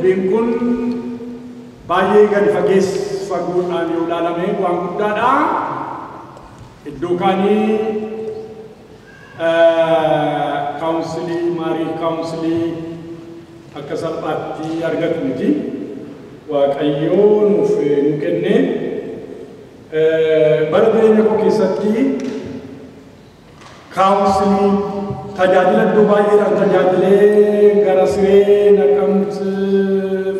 Dubbiin kun baay'ee gadi fagoodhaan yoo ilaalame waan guddaadha. Iddoo kaanii counselii marriage counselii akka salphaatti argatu miti. Waaqayyoo nuuf nu kenne. Bara jireenya koo keessatti counselii tajaajila iddoo baay'eedhaan tajaajilee gara Siree, Naqamt,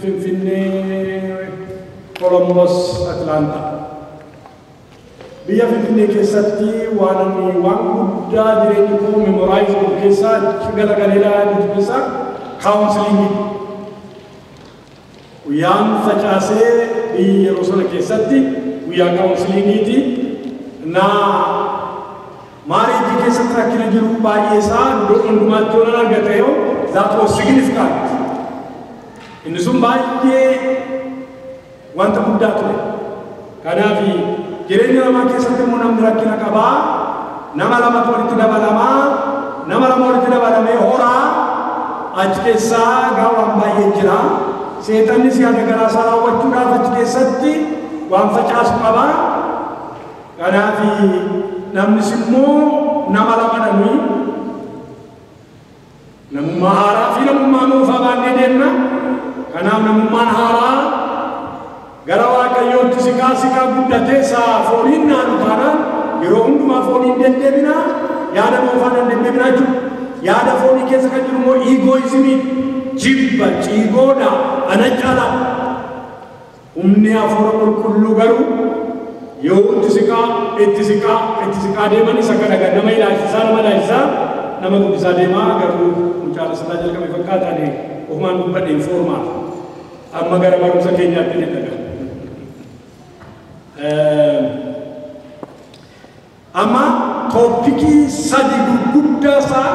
Finfinnee, Columbus, Atlanta. Biyya Finfinnee keessatti waan ani waan guddaa jireenyi koo memorize godhu keessaa achi galagalee ilaalaa keessaa counselingii. Guyyaan facaasee biyya yeroo sana keessatti guyyaa counselingiiti. Naa marriage keessatti rakkina jiru baay'ee isaa iddoo hundumaatti yoo argate yoo that was significant. Inni sun baay'ee wanta guddaa ture. Kanaaf jireenya namaa keessatti immoo namni rakkina qabaa, nama lamatu walitti dabalamaa, nama lama walitti dabalamee horaa achi keessaa gaawwan baay'ee jira. Seexannis yaada garaa isaa raawwachuudhaaf achi keessatti waan facaasu qabaa. Kanaaf namnis immoo nama lama nuyi namummaa haaraa fi namummaa moofaa baannee deemna. Kanaaf namummaan haaraa gara Waaqayyootti siqaa siqaa guddatee isaa fooniin naanu taanaan yeroo hundumaa fooniin deddeebinaa, yaada moofaadhaan deddeebinaa jechuudha. Yaada foonii keessa kan jiru immoo egoismii, jibba, ciigoodha, ana caalaa. Humni hafuura qulqulluu garuu yoo itti siqaa, itti siqaa, itti siqaa deeman isa kana nama ilaalchisaa, nama ilaalchisaa, nama guddisaa deemaa garuu mucaan asirraa jalqabe fakkaataan ofumaan dubbadhe informal. Amma gara barumsa keenyaatti ni dhaga. Amma topicii sadi gurguddaa isaa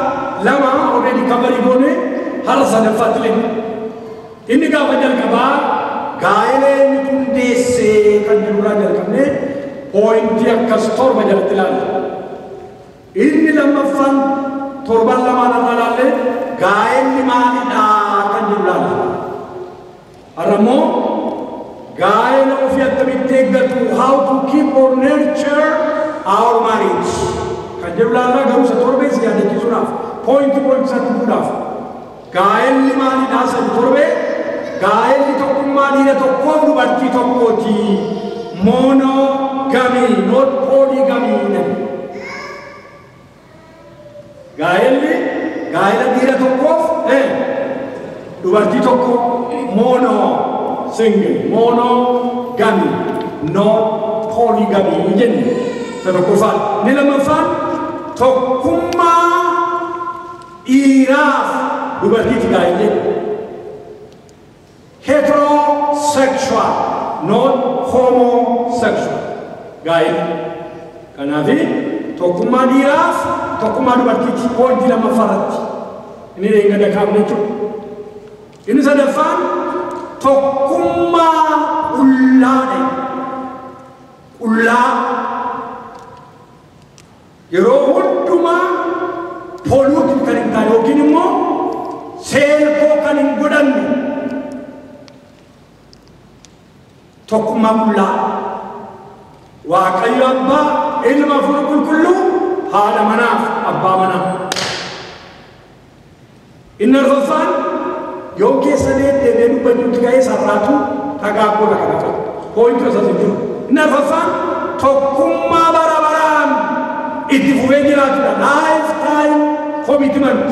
lama already cover goone har'a sadaffaatti leenna. Inni gaafa jalqabaa gaa'ela inni hundeessee kan jirurraa jalqabnee pointii akkas 7 jalatti ilaalla. Inni lammaffaan torban lamaan irraa ilaalle gaa'elli maalidha kan jiru ilaalla. Har'a immoo gaa'ela ofii akkamitti eeggatu, how to keep or nurture our marriage kan jedhu ilaalla. Garuu isa torbee si yaadachiisuudhaaf pointii pointii isaatti bu'uudhaaf gaa'elli maalidha isa torbee gaa'elli tokkummaa dhiira tokkoof dubartii tokkooti. Monogamy, not polygamy. Gaa'elli gaa'ela dhiira tokkoof dubartii tokko, mono single, monogamy, not polygamy jenne isa tokkoffaan. Inni lammaffaan tokkummaa dhiiraaf dubartiiti gaa'elli. Heterosexual, not homosexual gaa'elli. Kanaaf tokkummaa dhiiraaf tokkummaa dubartiiti pointii lammaffaa irratti. Inni eegada kaafne jechuudha. Inni sadaffaan tokkummaa qullaadha. Qullaa yeroo hundumaa pollute kan hin taane yookiin immoo seelkoo kan hin godhanne tokkummaa qullaa. Waaqayyo abbaa, ilma, hafuura qulqulluu, haadha manaaf abbaa manaa. Inni arfaffaan yoo keessa deebi'ee dubbachuutti ka'ee sarraatu dhagaa godha kana qabu. Pointii osoo hin jiru. Inni arfaffaan tokkummaa bara baraan itti fufee jiraatudha. Lifetime commitment.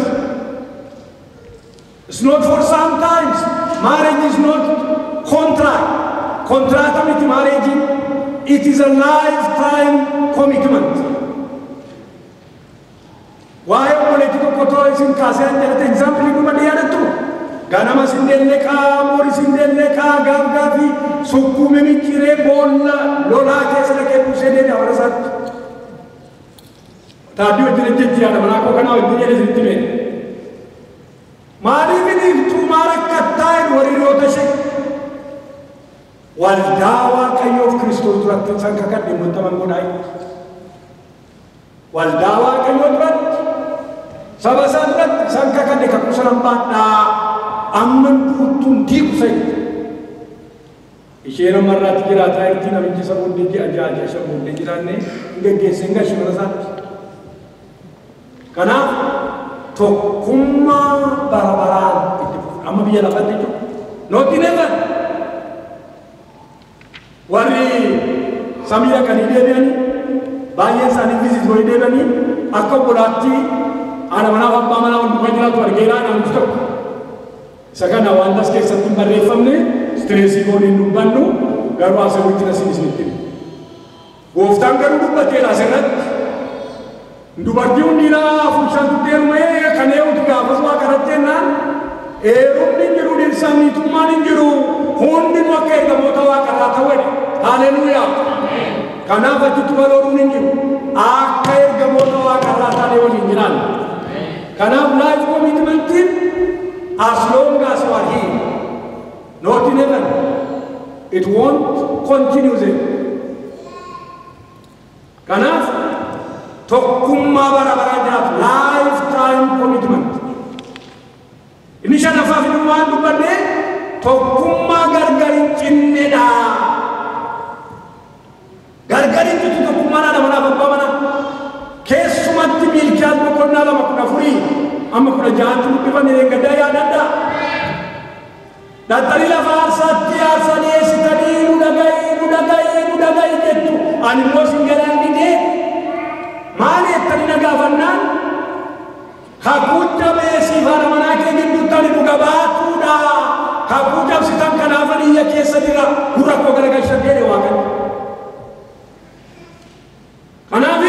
It's not for sometimes. Marriage is not contract. Contract miti marriage. It is a lifetime commitment. Waa'ee obboleettii tokko too isin kaasee an jalatti example dhuma yaadattu. Ganama isin delleqaa, boori isin delleqaa, gaaf gaafii sukkuumee micciiree boolla lolaa keessa dhaqee buusee deebi'a warra isaatti. Taaddii wajjin ejjechi yaada manaa koo kanaa wajjin jedhe isinitti hime. Maaliif dhiiftuu maa rakkattaa jedhu warri hiriyoota ishee. Waldaa Waaqayyoof Kiristoos duratti isaan kakadhe muttaman godhaa. Waldaa Waaqayyoo duratti, saba isaa duratti isaan kakadhe kakuu sanan baadhaa. Amman duutuun diigu fayyadu. Isheen ammarraatti jiraataa jirti namichi isa booddee ji'a ja'a ji'a shan booddee jiraannee hin geggeesse hin gashe mana isaatti. Kanaaf tokkummaa bara baraan itti fufu. Amma biyya lafaatti jechuudha. Not in heaven. Warri samii dhaqanii deebi'anii baay'een isaanii visit godhanii deebi'anii akka obbolaatti haadha manaaf abbaa manaa wal duukaa jiraatu argeeraa namichi tokko. Isa kana waan as keessatti hin barreeffamne stress goonee hin dubbannu garuu asirratti nasiin isinitti hima. Gooftaan garuu dubbateera asirratti. Dubartii hundiraa fuushaan tutteerumee kan eewutu gaafas waa kadhattee jennaan heerumni hin jiru dhirsa niitummaan hin jiru hundinuu akka ergamoota waaqarraa ta'u jedhe. Haleluuyaa. Kanaaf achitti balooruun hin jiru. Akka ergamoota waaqarraa taanee waliin jiraanna. Kanaaf life commitmentiin as long as you are here, not in heaven, it won't continue there. Kanaaf tokkummaa bara baraan jiraatu lifetime commitment. Inni shanaffaa fi waan dubbadne tokkummaa gargar hin cinnedha. Gargar hin citu tokkummaan haadha manaaf abbaa manaa. Keessumatti Miilkiyaas boqonnaa 2:14 amma 16tti dubbifame eeggaddaa yaadadhaa. Dhaxxanii lafa aarsaatti aarsaa dhiyeessitanii nu dhaga'i nu dhaga'i nu dhaga'i jettu. Ani immoo isin galaan didee maali jettanii na gaafannaan kakuu cabeesiif haadha manaa kee gidduutti ani dhuga baatuudha. Kakuu cabsitan kanaafan iyya keessa jira gurra koo garagalchan jedhe Waaqayyo. Kanaaf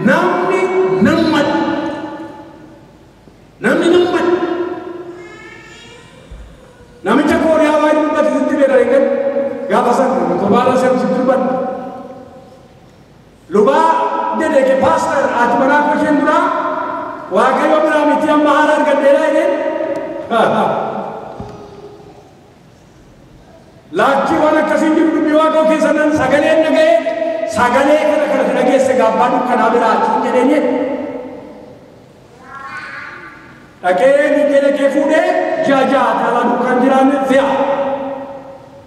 namni nammadha. Namni nammadha. Namicha Kooriyaa waa'ee dubbate sitti beeka eeggadhu. Gaafa san torbaadhaa san sitti dubbadhu. Lubaa jedhe ke pastor ati manaa koo isheen duraa Waaqayyo biraa miti amma haala argadheeraa jedheen. Lakkii waan akkasiin jiru dubbii Waaqayyoo keessa nan sagaleen dhaga'ee sagalee kana kana dhageesse gaabbaa dukkanaa biraati jedheen jedhe. Dhaqee niitee dhaqee fuudhee ji'a ja'a caalaa dukkaan jiraanne fe'a.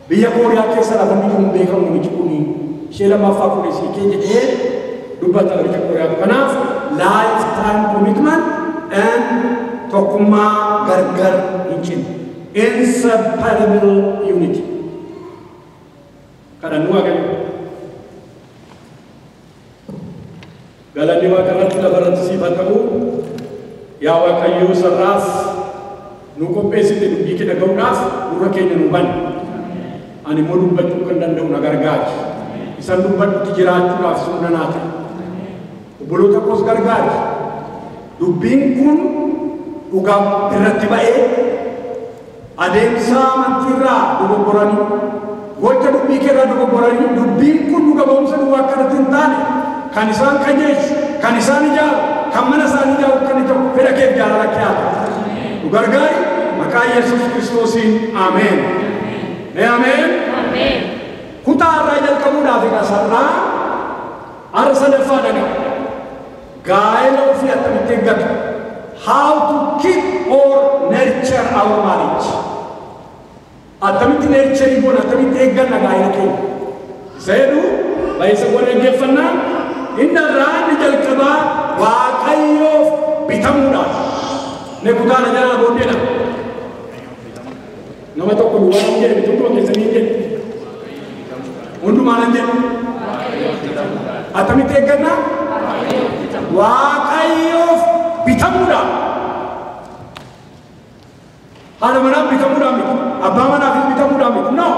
Biyya Kooriyaa keessa lafa inni jiru hin beekamu namichi kun ishee lammaffaa fuudhee siikee jedhee dubbata namicha Kooriyaa. Kanaaf lifetime commitment and tokkummaa gargar hin cinne. Inseparable unity. Kadhannu Waaqayyo. Galanni Waaqa irratti lafa irratti siif haa ta'u. Yaa Waaqayyo sarraaf nu qopheessite dubbii kee dhaga'uudhaaf gurra keenya nu bani. Ani immoo dubbachuu kan danda'u na gargaari. Isan dubbadhutti jiraachuudhaaf humna naa ta'e. Obboloota koos gargaari. Dubbiin kun dhugaa irratti ba'ee adeemsa amantiirraa dogoggoranii gocha dubbii keerraa dogoggoranii dubbiin kun dhuga ba'umsa duwwaa akkanatti hin taane kan isaan qajeelchu, kan isaan ijaaru, kan mana isaanii ijaaru kan inni ta'u fedha keef jaalala kee haa ta'u. Nu gargaari maqaa Yesuus Kiristoosiin ameen. Mee ameen. Kutaa irraa jalqabuudhaaf egaa sarraa har'a sadaffaa dhaga. Gaa'ela ofii akkamitti eeggatu? How to keep or nurture our marriage. Akkamitti nurture goona, akkamitti eegganna gaa'ela keenya? Isa jedhu baay'isa goona eeggeeffannaa inni irraa inni jalqabaa Waaqayyoof bitamuudhaan. Ne kutaa na jalaa booddeedha. Nama tokko duwwaa hin jedhe tokko keessanii hin jedhe. Hundumaa nan jedhe. Akkamitti eegganna? Waaqayyoof bitamuudhaan. Haadha manaaf bitamuudhaan miti. Abbaa manaafis bitamuudhaan miti. No.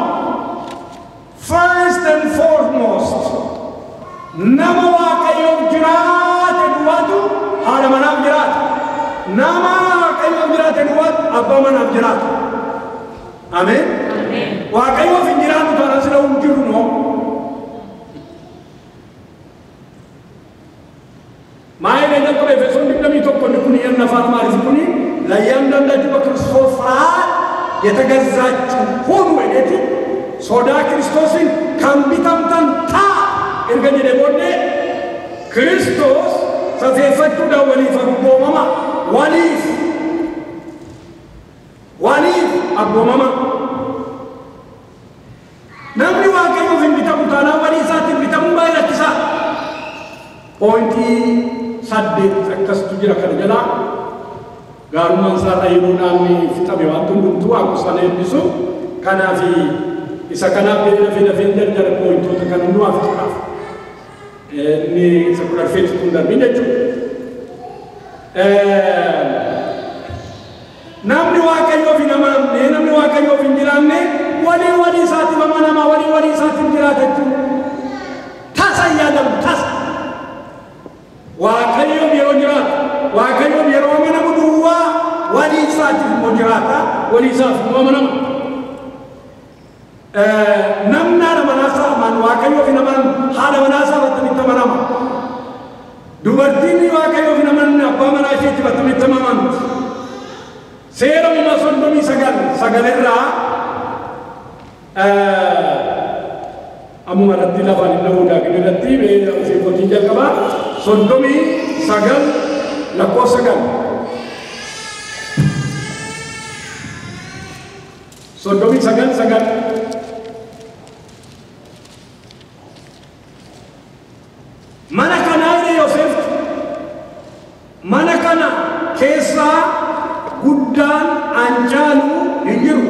First and foremost, nama Waaqayyoof jiraate duwwaatu haadha manaaf jiraata. Nama Waaqayyoof jiraate duwwaatu abbaa manaaf jiraata. Ameen. Waaqayyoof hin jiraannu taanaan sila hin jirru noo. Maayillee jalqaba Efesoon 21 inni kun yenna afaan Amaariffaa kuni ለእያንዳንዳችሁ በክርስቶስ ፍርሃት የተገዛችሁ ሁኑ jedheeti sodaa Kiristoosiin kan bitamtan ta'a erga jedhe booddee Kiristoos safeeffachuudhaan waliif abboomama waliif waliif abboomama. Namni Waaqayyoof hin bitamu taanaan walii isaatiif bitamuu baay'ee rakkisaa. Pointii 8 akkasitu jira kana jalaa. Gaarummaan isaarra yeroo naanni fixame waan hundumtuu akkuma sana eebbisu. Kanaaf isa kanaaf dafee dafee jarjara pointoota kan hundumaa fixuudhaaf. Inni isa 14 kun darbiin jechuudha. Namni Waaqayyoof hin amanamne, namni Waaqayyoof hin jiraanne walii walii isaatiif amanama, walii walii isaatiif jiraata jechuudha. Tasa hin yaadamu, tasa. Waaqayyoof yeroo jiraatu, Waaqayyoof yeroo amanamu duwwaa walii isaatiif immoo jiraata, walii isaaf immoo amanama. Namni haadha manaasaa amaan Waaqayyoof hin amanamne, haadha manaasaa attamitti amanama? Dubartiin Waaqayyoof hin amanamne abbaa manaa isheetiif attamitti amanamti? Seera uumamaa 39 irraa ammuma irratti lafaan hin dhahuu daakni irratti ofii kootiin jalqabaa 39 lakkoofsa 9. 39 9. Mana kanaa jedhe Yoosef, mana kana keessaa guddaan an caalu hin jiru.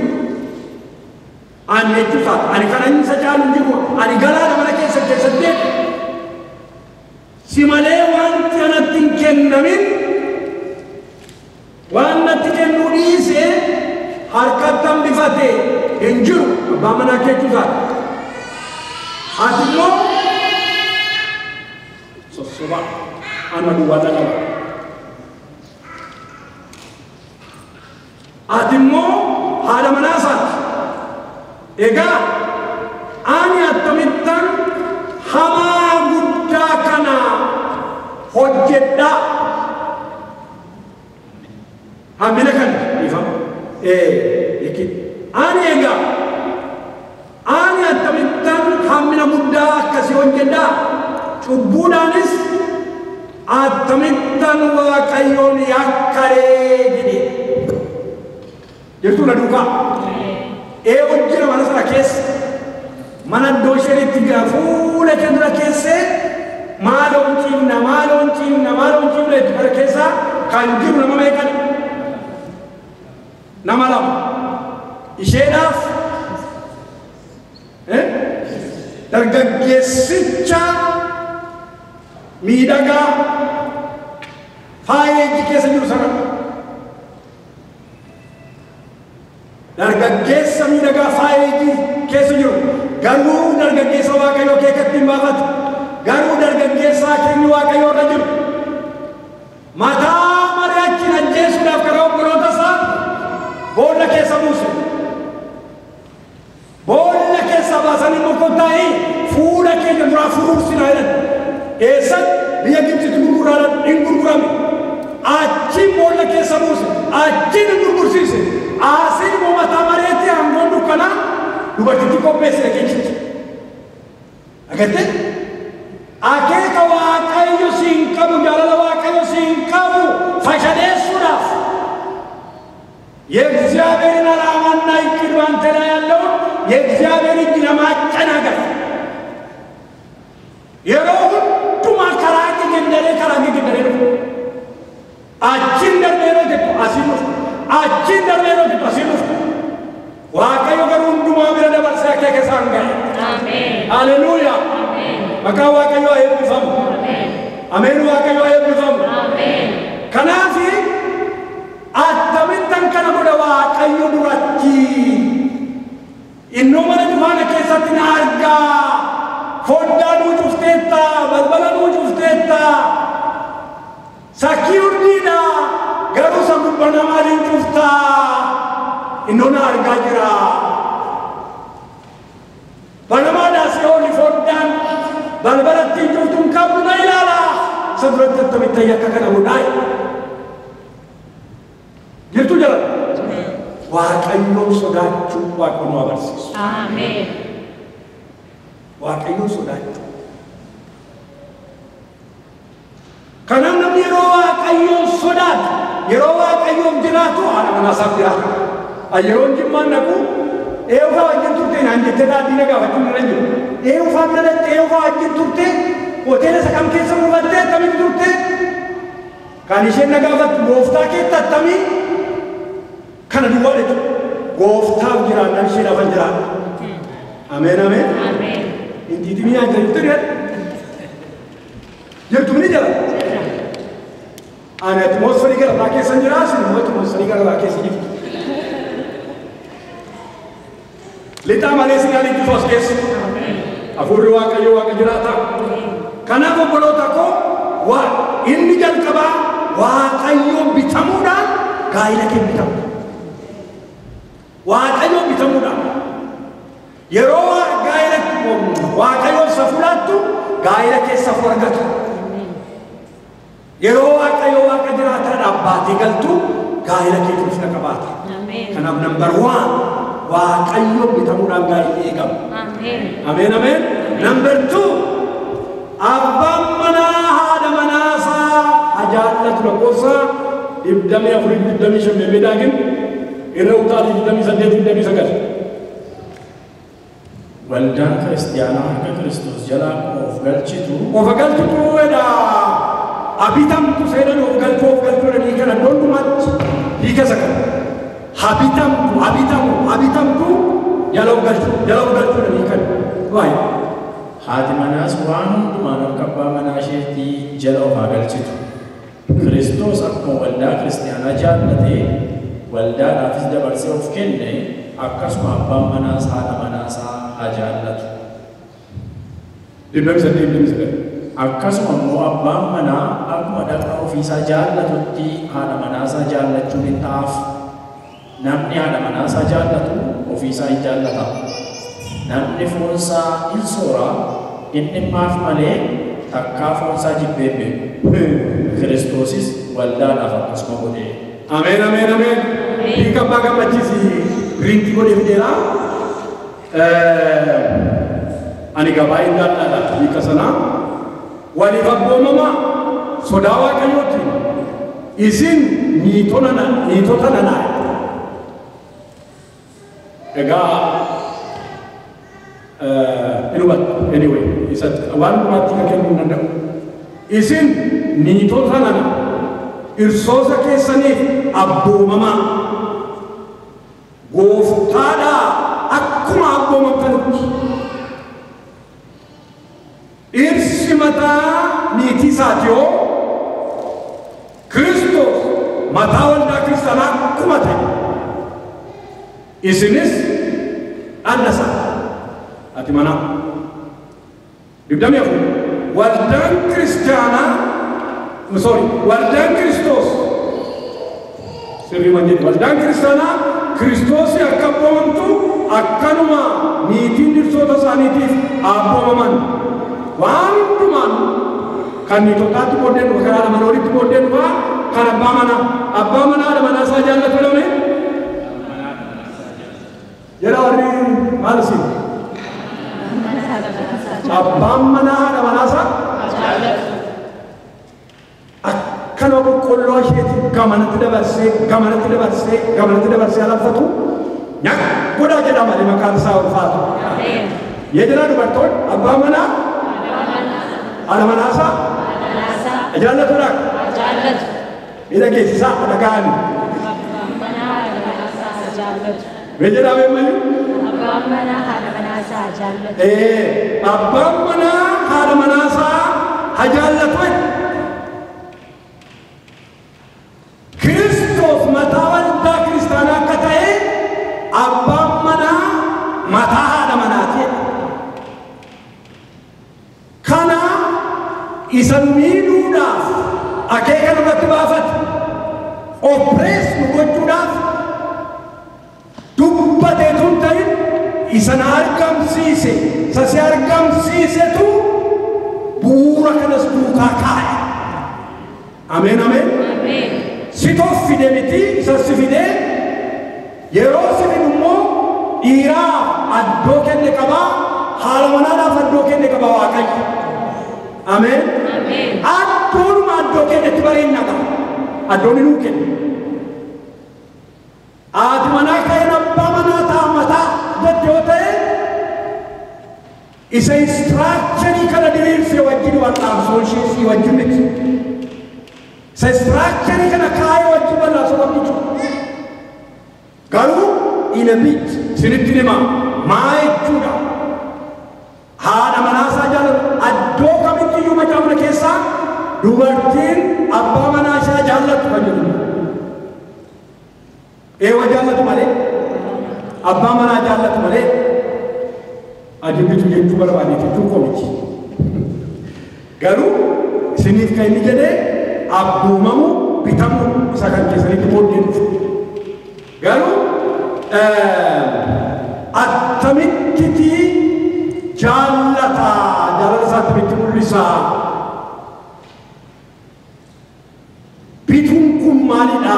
An jechuusaati. Ani kana isa caalu hin jiru. Ani galaana mana keessa keessatti si malee wanti anatti hin kennamin waan natti kennuu dhiisee harkatti hambifate hin jiru. Abbaa manaa jechuusaati. Ati immoo sossoba ana duwwaa dhalaba. Ati immoo haadha manaa isaati. Egaa ani akkamittan hamaa guddaa kana hojjedha. Hammina kana dhiifama. Ani egaa ani akkamittan hammina guddaa akkasii hojjedha. Cubbuudhaanis akkamittan Waaqayyoon yakkaree jedhe. Jirtuu na duukaa. Ee hojjira mana sana keessa mana iddoo isheen itti jira fuula ishee dura keessee maaloon ciimna maaloon ciimna maaloon ciimna itti bara keessa kan jiru nama meeqani? Nama lama. Isheedhaaf dargaggeessicha miidhagaa faaya iji keessa jiru sana. Dargaggeessa miidhagaa faaya iji keessa jiru garuu dargaggeessa Waaqayyoo keekatti hin baafatu. Garuu dargaggeessaa keenyi Waaqayyoo irra jiru. Mataa maree achiin ajjeesuudhaaf karaa obboloota isaa boolla keessa buuse. Boolla keessa baasanii immoo kottaa'ee fuula keenya duraa furuursinaa jedhan. Eessatti biyya Gibxitti gurguraadhaan hin gurgurame. Achiin boolla keessa buuse. Achiin hin gurgursiise. Asiin immoo mataa mareetti aangoon dukkanaa dubartitti qopheesse dhageessitti. Agartee? Akeeka Waaqayyo siin qabu, jaalala Waaqayyo siin qabu fashaleessuudhaaf የእግዚአብሔርን ዓላማና እቅድ ባንተ ላይ ያለውን የእግዚአብሔር እጅ ለማጨናገፍ yeroo hundumaa karaa gegendaree karaa gegendaree dhufu. Achiin darbee yeroo jettu asiin dhufu. Achiin darbee yeroo jettu asiin dhufu. Waaqayyo garuu hundumaa bira dabarsee akeeka isaan ga'e. Haleluuyaa. Maqaan Waaqayyoo haa eebbifamu. Ameen. Waaqayyoo haa eebbifamu. Kanaaf akkamittan kana godha Waaqayyo duratti. Innoo mana cufaana keessatti na argaa. Foddaa nuu cufteetta, balbala nuu cufteetta. Sakiurdiidha. Garuu isa gubbaa maaliin cuftaa? Innoo na argaa jira. Banamaadhaa si'ooli foddaan balbalatti hin cuftuun qabdu na ilaala. Isa duratti attamitti yakka kana godhaa? Jirtu jala. Waaqayyoon sodaachuu Waaqayyoon nu agarsiisu. Ameen. Waaqayyoon sodaachuu. Kanaaf namni yeroo Waaqayyoon sodaatu, yeroo Waaqayyoof jiraatu haadha manaa isaaf jiraata. Yeroon jimmaan naqu eeyyufaa wajjin turte naan jettee daadhii na gaafachuun irra jiru. Eeyyufaa bira dhatte eeyyufaa wajjin turte hoteela isa kam keessa buufattee akkamitti turte? Kan isheen na gaafattu gooftaa keetti attamii kana duwwaa jechuudha. Gooftaaf jiraannaan ishee lafan jiraadha. Ameen ameen. Intiitimii naan jirtu jedhu. Jirtu ni jira. Ani atmosferii gara biraa keessa jira, isin immoo atmosferii gara biraa keessa jirtu. Lixaa malee sinaan itti as keessa. Hafuurri Waaqayyoo Waaqa jiraata. Kanaaf obboloota koo waa inni jalqabaa Waaqayyoo bitamuudhaan gaa'ila kee bitamu. Waaqayyoo bitamuudhaan. Yeroo gaa'ila Waaqayyoo safuu laattu gaa'ila kee safuu argatu. Yeroo Waaqayyoo Waaqa jiraataadhaaf baatee galtu gaa'ila kee ulfina qabaata. Kanaaf number 1 Waaqayyoo bitamuudhaan gaa'illi eegama. Ameen ameen. Number 2 abbaan manaa haadha manaasaa haa jaallatu lakkoofsa 24 25 meedaagin irra utaalii 28 29. Waldaan kiristiyaanaa harka Kiristoos jalaa of galchitu. Of galchitu jedha. Abitamtu seenan of galchuu of galchuu jedhanii kana hundumatti hiika isa kana. Habitamtu habitamu habitamtu jala of galchuu jala of galchuu jedhanii kana. Waa'ee. Haati manaas waan hundumaan harka abbaa manaa isheetii jala of haa galchitu. Kiristoos akkuma waldaa kiristiyaanaa jaallatee waldaadhaafis dabarsee of kenne akkasuma abbaan manaas haadha manaasaa haa jaallatu. 28 Akkasuma immoo abbaan manaa akkuma dhaqna ofiisaa jaallatutti haadha manaasaa jaallachuun hin ta'aaf. Namni haadha manaasaa jaallatu ofiisaa hin jaallata. Namni foonsaa hin soora, inni maaf malee takkaa foonsaa jibbee beeku. Kiristoosis waldaadhaaf akkasuma godhe. Ameen ameen ameen. Hiika abbaa gammachiisi piriintii godhee fideera. Ani gabaa hin jaalladha hiika sanaa. Waliif abboomamaa sodaa Waaqayyootiin isin niitota nanaa. Egaa inubatti anyway isatti waan dhumaatti kan kennuu hin danda'u. Isin niitota nana irsoosa keessaniif abboomamaa gooftaadhaa akkuma abboomamtanitti. Dhirsi mataa niitii isaati yoo Kiristoos mataa waldaa kiristaanaa akkuma ta'e isinis dhagna isaa ati manaa. 24 waldaan kiristaanaa sorry waldaan Kiristoos sirrii waan jedhe waldaan kiristaanaa Kiristoosii akka abboomamtu akkanuma niitiin dhirsoota isaaniitiif abboomaman. Waan hundumaan kan niitotaatti booddee dhufa kan haadha manaa walitti booddee dhufa kan abbaa manaa abbaa manaa haadha manaa isaa jaallatu jedhame jedha warri maal isin abbaan manaa haadha manaa isaa akkanuma boqqolloo isheetti gamanatti dabarsee gamanatti dabarsee gamanatti dabarsee alafatu nyaata godhaa jedha malee maqaan isaa ulfaatu. Yee jira dubartoonni abbaa manaa haadha manaasaa jaallatudha. Miidha keessisaa dhaga'ani. Mee jedhame malee? Abbaan manaa haadha manaasaa jaallatu. Abbaan manaa haadha manaasaa haa jaallatu. Kiristoos mataa waldaa kiristaanaa akka ta'e abbaan manaa mataa haadha manaati. Kana isa miidhuudhaaf akeeka nurratti baafate oppirees nu gochuudhaaf dubbateetu hin ta'in isa na argamsiise isa si argamsiisetu bu'uura kanas duukaa kaa'e. Ameen ameen. Si fide miti isa si fide yeroo si fidu immoo dhiiraaf addoo kenne qabaa haadha manaadhaaf addoo kenne qabaa Waaqayyo. Ameen. Addoonuma addoo kennetti bareedna qaba. Addoon nuu kenne. Haati manaa ka'een abbaa manaa ta'a mataa jette yoo ta'e isa structure kana diriirsee wajjin wal'aansoo ishee si wajjin miti. Isa structure kana kaayee wajjin wal'aansoo qabdu jechuudha. Garuu in a bit isinitti hima maa jechuudha. Haadha manaa isaa jaallatu iddoo kamitti iyyuu macaafna keessaa dubartiin abbaa manaa isaa jaallatu kan jedhu. Eewa jaallatu malee abbaa manaa jaallatu malee ajibbitu jechuu barbaade jechuu koo miti. Garuu isiniif kan inni jedhee abboomamu bitamu isa kan keessanitti booddee dhufu. Garuu attamitti jaallata jaalala isaa attamitti mul'isa. Bituun kun maalidha?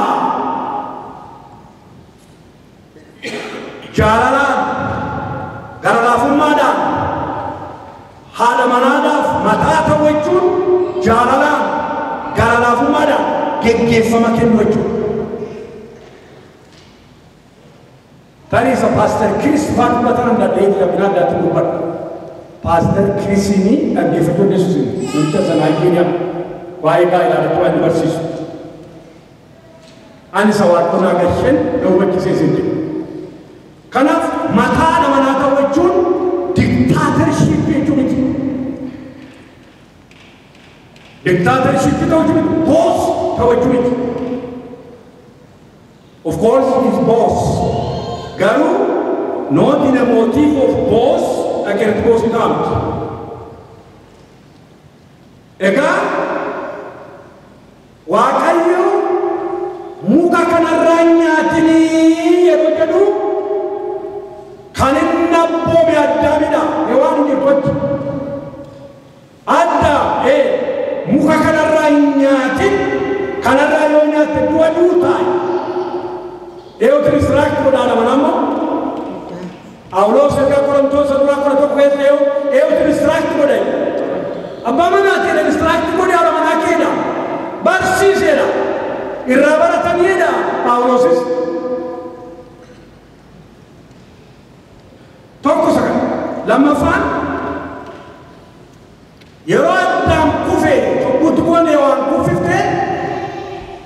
Jaalalaan gara laafummaadhaan haadha manaadhaaf mataa ta'u jechuun jaalalaan gara laafummaadhaan geggeeffama kennu jechuudha. Tarii isa Paaster Kiris faan dubbatan danda'ee jira binaa addaatti dubbadha. Paaster Kirisiin dhaggeeffachuu dandeessu isin namicha isa Naayijeeriyaa waa'ee gaa'elaa irratti waan inni barsiisu. Ani isa waaqonnaa gasheen na hubachiisee isin jedhu. Kanaaf mataa haadha manaa ta'u jechuun dictatorship jechuu miti. Dictatorship ta'uu jechuu miti. Boss ta'uu jechuu miti. Of course he is boss. Garuu not in a motive of boss dhaqeerti boss ta'a miti. Egaa Waaqayyo muka kanarraa hin nyaatinii yeroo jedhu kan inni abboome Addaamidha. Hewaan hin jirtu achi. Addaam muka kanarraa hin nyaatin kanarraa yoo nyaatte du'a duutaa. Eeyotu instruct godhaa nama ammoo Phaawulos ergaa Qorontoos duraa 11 keessa eeyotu instruct godhe. Abbaa manaa keedha instruct godhe haadha manaa keedha. Barsiiseedha. Irraa barataniidha Phaawulosis. Tokko isa kana. Lammaffaan yeroo Addaam kufe cubbuutti kufanne waan kuffifte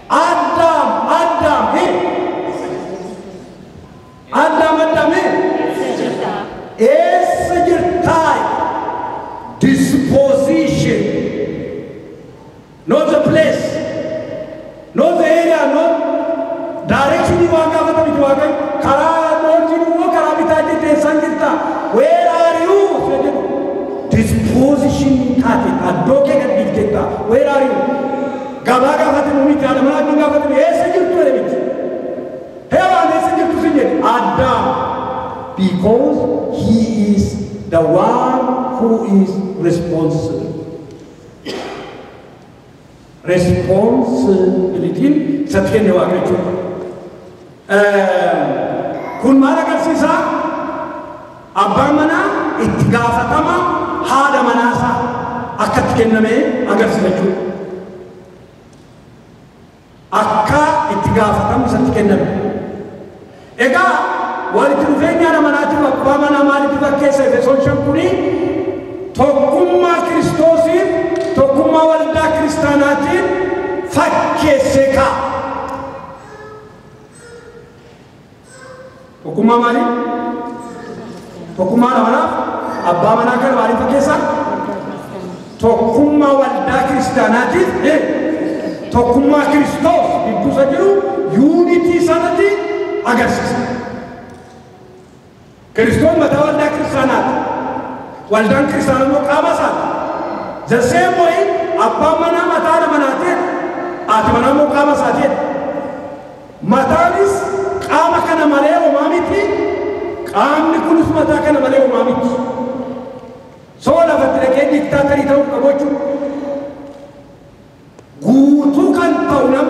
Addaam Addaam Addaam Addaam eessa jirtaa? Disposition, not the place, not the area, not direction waan gaafata miti Waaqayyo karaa noortii immoo karaa bitaa jirte eessaan jirta? Where are you? Jedhu disposition taate iddoo kee gad dhiifteetta. Where are you? Gabaa gaafate miti haadha manaa wajjin gaafate eessa jirtu jedhe miti. Hewaan eessa jirtu sin jedhe Addaam. Because he is the one who is responsible. Responsibility isatti kenne Waaqa jechuudha. Kun maal agarsiisa? Abbaan manaa itti gaafatama haadha manaasaa akka itti kenname agarsiisa jechuudha. Akka itti gaafatamu isatti kenname. Egaa walitti dhufeenya haadha manaatiif abbaa manaa maalitti fakkeessa Efesoon 5 kuni tokkummaa Kiristoosiif tokkummaa waldaa kiristaanaatiin fakkeessee kaa'a. Tokkummaa maalii? Tokkummaa haadha manaaf abbaa manaa kana maaliif fakkeessa? Tokkummaa waldaa kiristaanaatiif tokkummaa Kiristoos gidduu isa jiru unity sanatti agarsiisa. Kiristoos mataa waldaa kiristaanaati. Waldaan kiristaanaa immoo qaama isaati. The same way abbaan manaa mataa haadha manaati, haati manaa immoo qaama isaati. Mataanis qaama kana malee homaa miti, qaamni kunis mataa kana malee homaa miti. Soo lafatti dhaqee diktaatarii ta'uu qabu jechuudha. Guutuu kan ta'u nam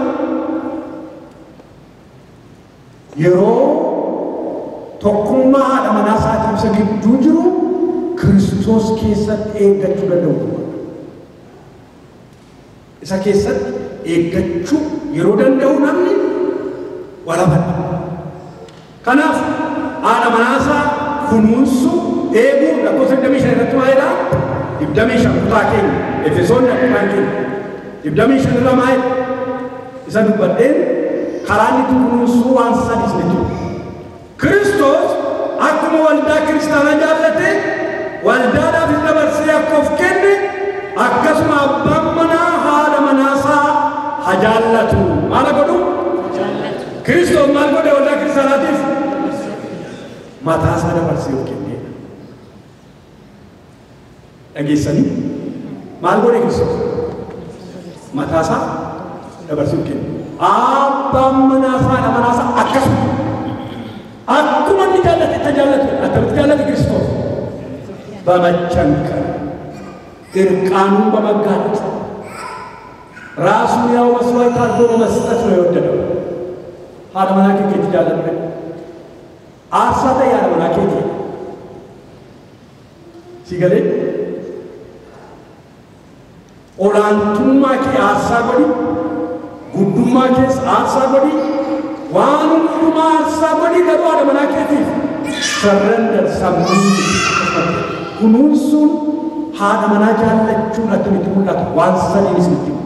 yeroo tokkummaa haadha manaa isaatiif isa gidduu jiru Kiristoos keessatti eeggachuu danda'u. Isa keessatti eeggachuu yeroo danda'u namni walabadha. Kanaaf haadha manaasaa kunuunsuu eeguu lakkoofsa 25 irratti maal jedha? 25 kutaa keenya Efesoon kutaan keenya 25 irra maal jedha? Isa dubbadheen karaa inni itti kunuunsuu waan sadis ni ture. Kiristoos akkuma waldaa kiristaanaa jaallate waldaadhaafis dabarsee akka of kenne akkasuma abbaan manaa haadha manaasaa haa jaallatu. Maal godhu? Kiristoos maal godhe waldaa kiristaanaatiif? Mataa isaa dabarsee of kenneedha. Dhageessanii? Maal godhe Kiristoos? Mataa isaa dabarsee of kenne. Abbaan manaasaa haadha manaasaa akkasuma. Akkuma inni jaallate itti jaallatu. Akkamitti jaallate Kiristoos? በመቸንከር እርቃኑን በመጋለጥ ራሱን ያው መስዋዕት አድርጎ በመስጠት ነው የወደደው። haadha manaa kee keetti jaalladhu. Aarsaa ta'e haadha manaa keetii. Si galee olaantummaa kee aarsaa godhi, guddummaa kees aarsaa godhi, waan hundumaa aarsaa godhi garuu haadha manaa keetiif surrender sammuu kunuunsuun haadha manaa jaallachuun akkamitti mul'ata waan sadiin isinitti himu.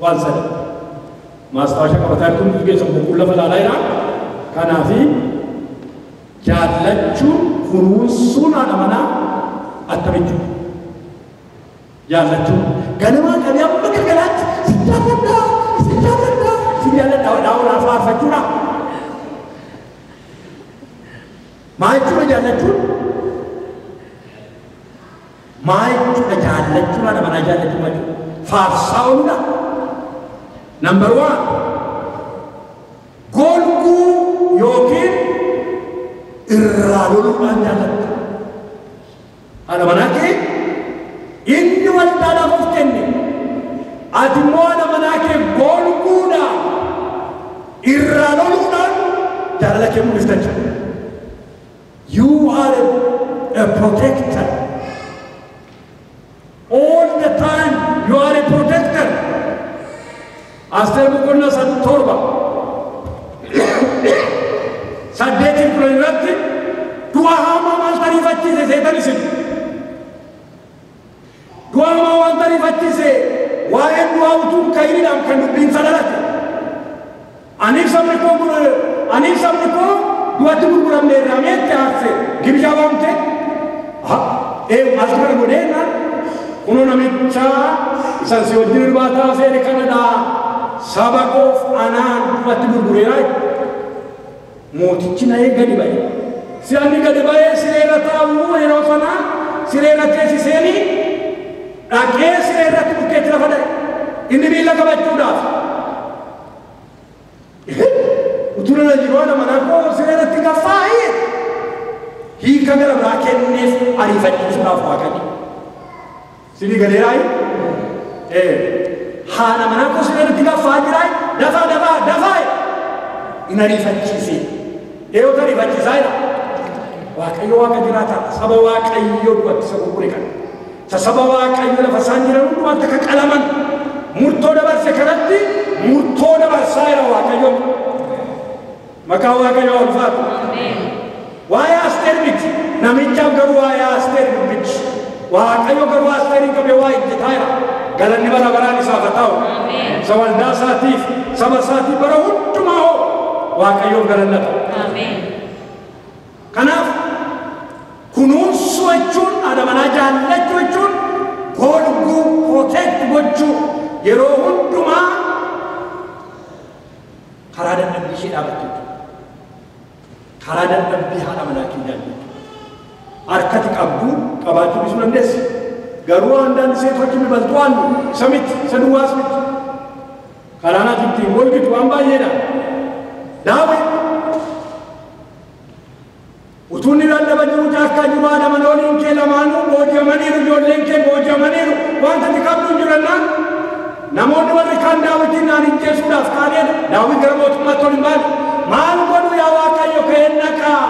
Waan sadi. ማስታወሻ qabataa jirtu hundi keessan boqolloo lafa ilaalaa jira. Kanaafi jaallachuun kunuunsuun haadha manaa akkamitti jaallachuun ganamaa qabee amma galgalaatti si jaalladha si jaalladha si jaalladha dhaa'uudhaaf faarfachuudha. Maal jechuudha jaallachuun? Maal jechuudha jaallachuun haadha manaa jaallachuun maal jechuudha? Faarsaa ooluudha. Number 1, golguu yookiin irraa loluudhaan jaallatta. Haadha manaa kee inni waldaadhaaf of kenne ati immoo haadha manaa kee golguudhaan irraa loluudhaan jaalala kee mul'ifta jechuudha. You are a protector. All the time you are a protector. Asteer boqonnaa 7 8 10 irratti du'a hamaa maal tariifachiise seetan isin. Du'a hamaa waan tariifachiise waa'een du'aa utuu hin ka'iniidhaan kan dubbiin isa dhalate. Aniif sabni koo du'atti gurguramne irraa meetti aarse gibshaa waamte maaltu kana godhee jennaan kunoo namicha isan si wajjin irbaataa seene kanadha saba koof anaan du'atti gurgureera. Mootichi na'ee gadi ba'e. Si'anni gadi ba'ee sireerra taa'u yeroo sana sireerra teessiseeni dhaqee sireerratti bukkeetti lafa dha'e. Inni miila qabachuudhaaf. Utuu nana jiru haadha manaa koo sireerratti gaffaa'ee hiika gara biraa kenneef ariifachiisuudhaaf Waaqayyo. Sinii galeeraayi? Haadha manaa koo sireerratti gaffaa jiraayi? Dafaa dafaa dafaa! In ariifachiise. Eeyyota ariifachiisaa jira. Waaqayyo Waaqa jiraataadha. Saba Waaqayyo du'atti isa gurgure kana. Isa saba Waaqayyo lafa isaan jiran hundumaatti akka qalaman murtoo dabarse kanatti murtoo dabarsaa jira Waaqayyo. Maqaan Waaqayyoo ulfaatu. Waa'ee Asteer miti. Namichaaf garuu waa'ee Asteer dubbichi. Waaqayyo garuu Asteerin qabee waa hojjetaa jira. Galanni bara baraan isaaf haa ta'u. Isa waldaa isaatiif saba isaatiif bara hundumaa hoo Waaqayyoof galanni haa ta'u. Kanaaf kunuunsuu jechuun haadha manaa jaallachuu jechuun golguu protect gochuu yeroo hundumaa karaa dadhabbii ishee dhaabachuu jechuudha. Karaa dadhabbii haadha manaa kee jaallachuu. Harkatti qabdu qabaachuu dhiisuu dandeessi. Garuu አንዳንድ ሴቶች የሚበልጡ አሉ። isa miti isa duwwaas miti. Karaan ati ittiin golgitu waan baay'eedha. Daawit utuu inni lallaba jiru caakkaa jiru haadha manooliin kee lamaanuu booji'amaniiru ijoolleen kee booji'amaniiru wanta ati qabdu hin jirannaan namoonni warri kaan Daawitiin naan ijjeesuudhaaf kaaneedha. Daawit gara mootummaatti ol hin baane. Maal godhu yaa Waaqayyo ka'een naqaa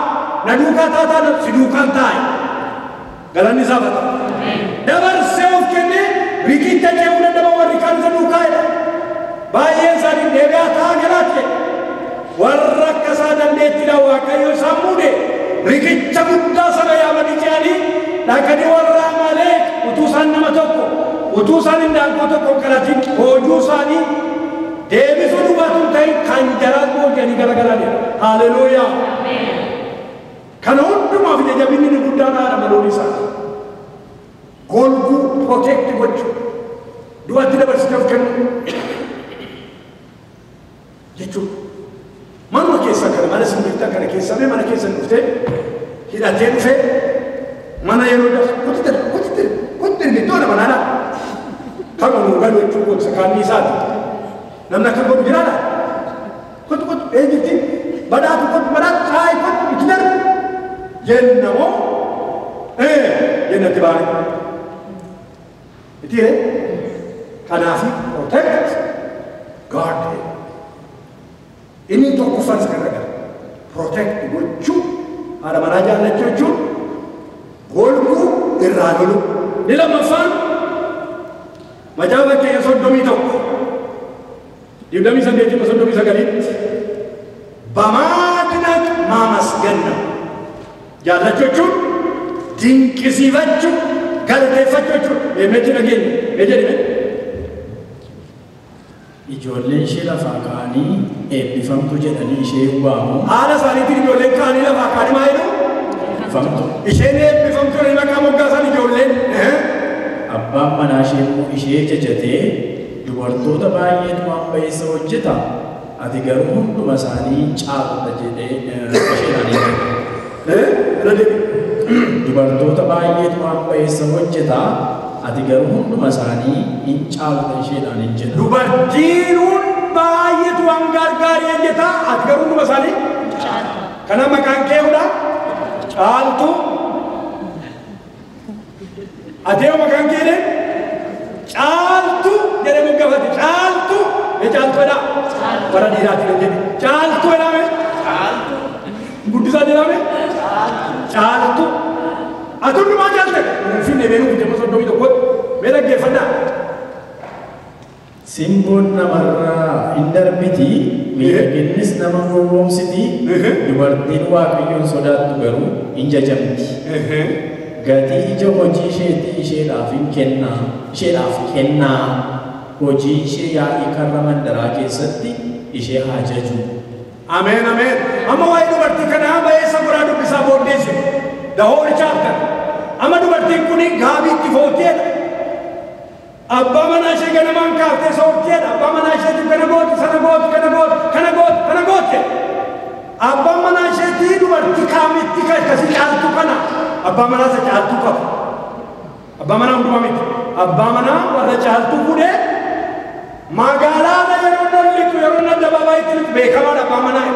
na duukaa taataa si duukaan taa'e. Galanni isaaf haa ta'u. Dabarsee of kennee riqicha ce'uu dadhaba warri kaan isa duukaa jedha. Baay'een isaanii deebi'aa taa'aa galaatti jedhe. Warra akkasaa dandeettiidhaan Waaqayyo isaan muude riqicha guddaa sana yaabanii ce'anii dhaqanii warra Amaaleq utuu isaan nama tokko utuu isaan hindaanqoo tokko hin qalatin boojuu isaanii deebisuu duwwaatu hin ta'in kan jaraas booji'anii garagalaniidha. Haleluuyaa. Kana hundumaaf ija jabinni inni guddaan haadha manoon isaati. Golguu protect gochuu du'atti dabarsitee of kennu jechuudha. Manuma keessa kana mana simbirtaa kana keessa mee mana keessa dhuftee hidhatee dhufee mana yeroo darsu kutti darbe kutti darbe kutti darbe iddoo nama naana. Kan nu galu jechuun kun sakaanni isaati. Namni akka godhu jiraadha. Kutti kutti eenyutti badhaatu kutti badhaatu caayi kutti itti darbe jenna moo jennatti baane. Itti kanaafi protect guard. Inni tokkoffaan isa kana gara protect gochuu haadha manaa jaallachuu jechuun golguu irraa lolu. Inni lammaffaan macaafa fakkeenya 31 28 39 በማድነቅ ማመስገን ነው። jaallachuu jechuun dinqisiifachuu galateeffachuu jechuudha. Meemeetti dhageenya mee jedhime. Ijoolleen ishee lafaa ka'anii eebbifamtu jedhanii ishee waamu. Haala isaaniitiin ijoolleen ka'anii lafaa ka'anii maal jedhu? Eebbifamtu. Isheen eebbifamtu jedhanii maqaa moggaasan ijoolleen. Abbaan manaa ishee immoo ishee jajatee dubartoota baay'eetu waan ba'eessa hojjeta. Ati garuu hunduma isaanii caalta jedhee isheedhaan jedhe. Irra deebi. Dubartoota baay'eetu waan ba'eessa hojjeta. Ati garuu hunduma isaanii hin caalta isheedhaan hin jedhu. Dubartiin baay'eetu waan gargaarii hojjeta. Ati garuu hunduma isaanii kana maqaan kee hudha caaltu. Ati yoo maqaan kee jedhe caaltu jedhee moggaafate caaltu mee caaltu jedhaa warra dhiiraatiin hin jedhe caaltu jedhaa mee guddisaa jedhaa mee caaltu. Ati hundumaa caalte Finfinnee mee nuuf jedhama 31 mee dhaggeeffadhaa. Simboon namarraa hin darbiti, miidhaginnis nama gowwoomsiti, dubartiin Waaqayyoon sodaattu garuu hin jajamti. Gatii ija hojii isheetii isheedhaaf hin kennaa, isheedhaaf kennaa. Hojii ishee yaa'ii karra mandaraa keessatti ishee haa jaju. Ameen ameen. Amma waa'ee dubartii kanaa ba'eessa godhaa dubbisaa booddeesse. The whole chapter. Amma dubartiin kun gaabiitti footteedha. Abbaa manaa ishee ganamaan kaaftee soorteedha. Abbaa manaa isheetiif kana gooti, sana gooti, kana gooti, kana gooti, kana goote. Abbaan manaa isheetii dubartii kaamitti akkasii caaltu kana. Abbaa manaa isa caaltuu qaba. Abbaa manaa hundumaa miti. Abbaa manaa warra caaltuu fuudhee magaalaarra yeroo lollitu yeroo inni addabaabayitti lixu beekamaadha abbaan manaa.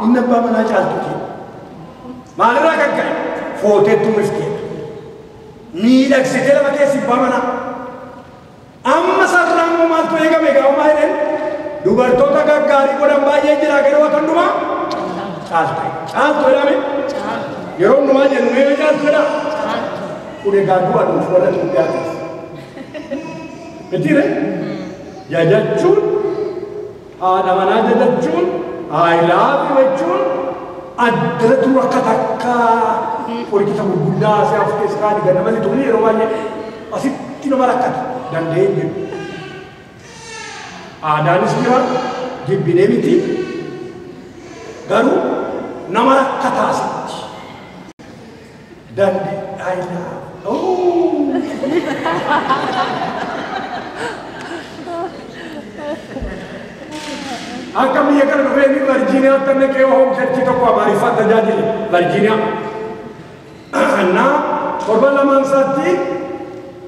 Inni abbaa manaa caaltuuti. Maalirraa kan ka'e? Footeettu mifteedha. Miidhagsitee lafa keessi abbaa manaa. Amma sararaan immoo maaltu eegame gaafa maal jedhan? Dubartoota gaggaarii godhan baay'ee jira garuu akka hundumaa caaltu. Caaltu jedhame? Yeroo hundumaa jennu mee caaltu jedhaa? Kun egaa du'a nuuf warra Itoophiyaatiif. Mitiire? Jajachuun haadha manaa jajachuun I love you jechuun addaratu akka takka hojjeta gurguddaa si'a of keessa kaa'anii ganama lixuun yeroo baay'ee asitti nama rakkata danda'ee hin jiru. Aadaanis jira jibbinee miti garuu nama rakkata asitti. Danda'e I love oh. Akka biyya kana dhufee inni Virgiiniyaatti naqee home church tokko Amaariffaan tajaajile Virgiiniyaa. Innaa torban lamaan isaatti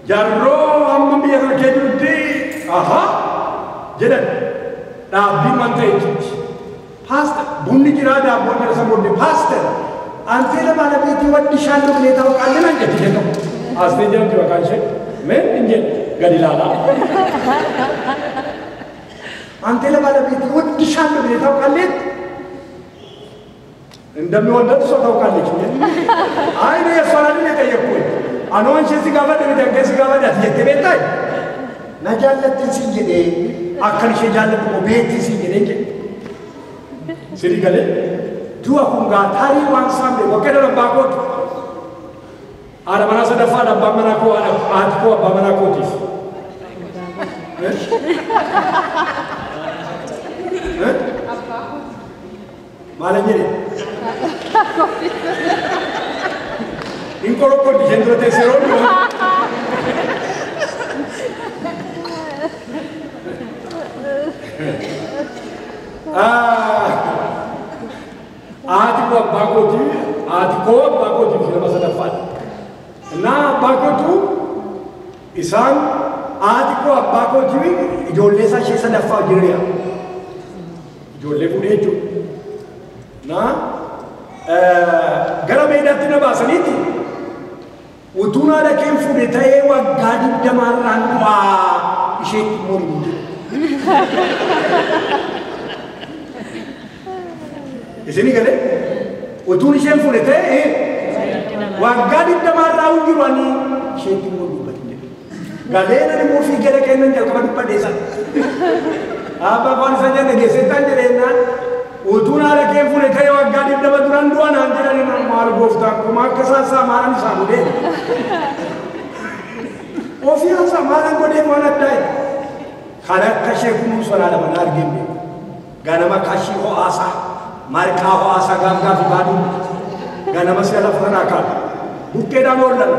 jarroo hamma biyya kana kee jirutti ahaa jedhan dhaabbiin waan ta'etti. Paaster bunni jiraa daabboon jira isa booddee paaster antee ለባለቤቴ ወድሻለሁ ብለህ ታውቃለህ naan jetti isheen tokko. Astee jedhamti maqaan ishee mee hin jedhu gadi ilaalaa. አንተ ለባለቤቴ ወድሻለሁ ብለህ ታውቃለህ? እንደሚወደድ እሷ ታውቃለች። አይ እኔ የእሷን አይደል የጠየቅኩኝ። Anoon ishee si gaafadhe miti hanqee si gaafadhe ati jettee beektaa? Na jaallattin siin jedhee akkan ishee jaalladhu immoo beekti siin jedhee jedhe. Sirrii galee du'a kun gaataarii waan isaan beeku akka jedhan abbaa kootu. Haadha manaa sadaffaadha abbaan manaa koo haati koo abbaa manaa kootiif. Maalan jedhe? Hin qorokkooddi isheen dura teessee yeroo hundumaa. Haati koo abbaa kootii, haati koo abbaa kootiif nama sadaffaadha. Innaa abbaa kootu isaan haati koo abbaa kootii ijoollee isaa ishee sadaffaa wajjin hiriya. Ijoollee fuudhee jechuudha. Naa gara meedaatti na baasaniiti utuun haadha kee fuudhe ta'ee waggaa 20 du'aa isheetti mormu jedhu. Isinii galee utuun isheen fuudhe ta'ee waggaa 20 hin jiru ani isheetti immoo dubbatu jedhe. Galee nani immoo fiigee dhaqee nan jalqaba dubbadhe isa. Abbaa afaan isaa jenne geessettaan jedheenyaan utuun haadha kee fuudhe ta'ee waggaa 20 duraan du'a naan jedhani maal gooftaan kuma akka isaa isaa maalan isaa godhee. Ofii isaa maalan godhee waan addaa jedhe. Kan akka ishee kunuunsu haadha manaa argee hin beeku. Ganama kashii ho'aasaa marqaa ho'aasaa gaaf gaafi baaduu ganama si'a lafa sanaa kaatu. Buqqeedhaan oollan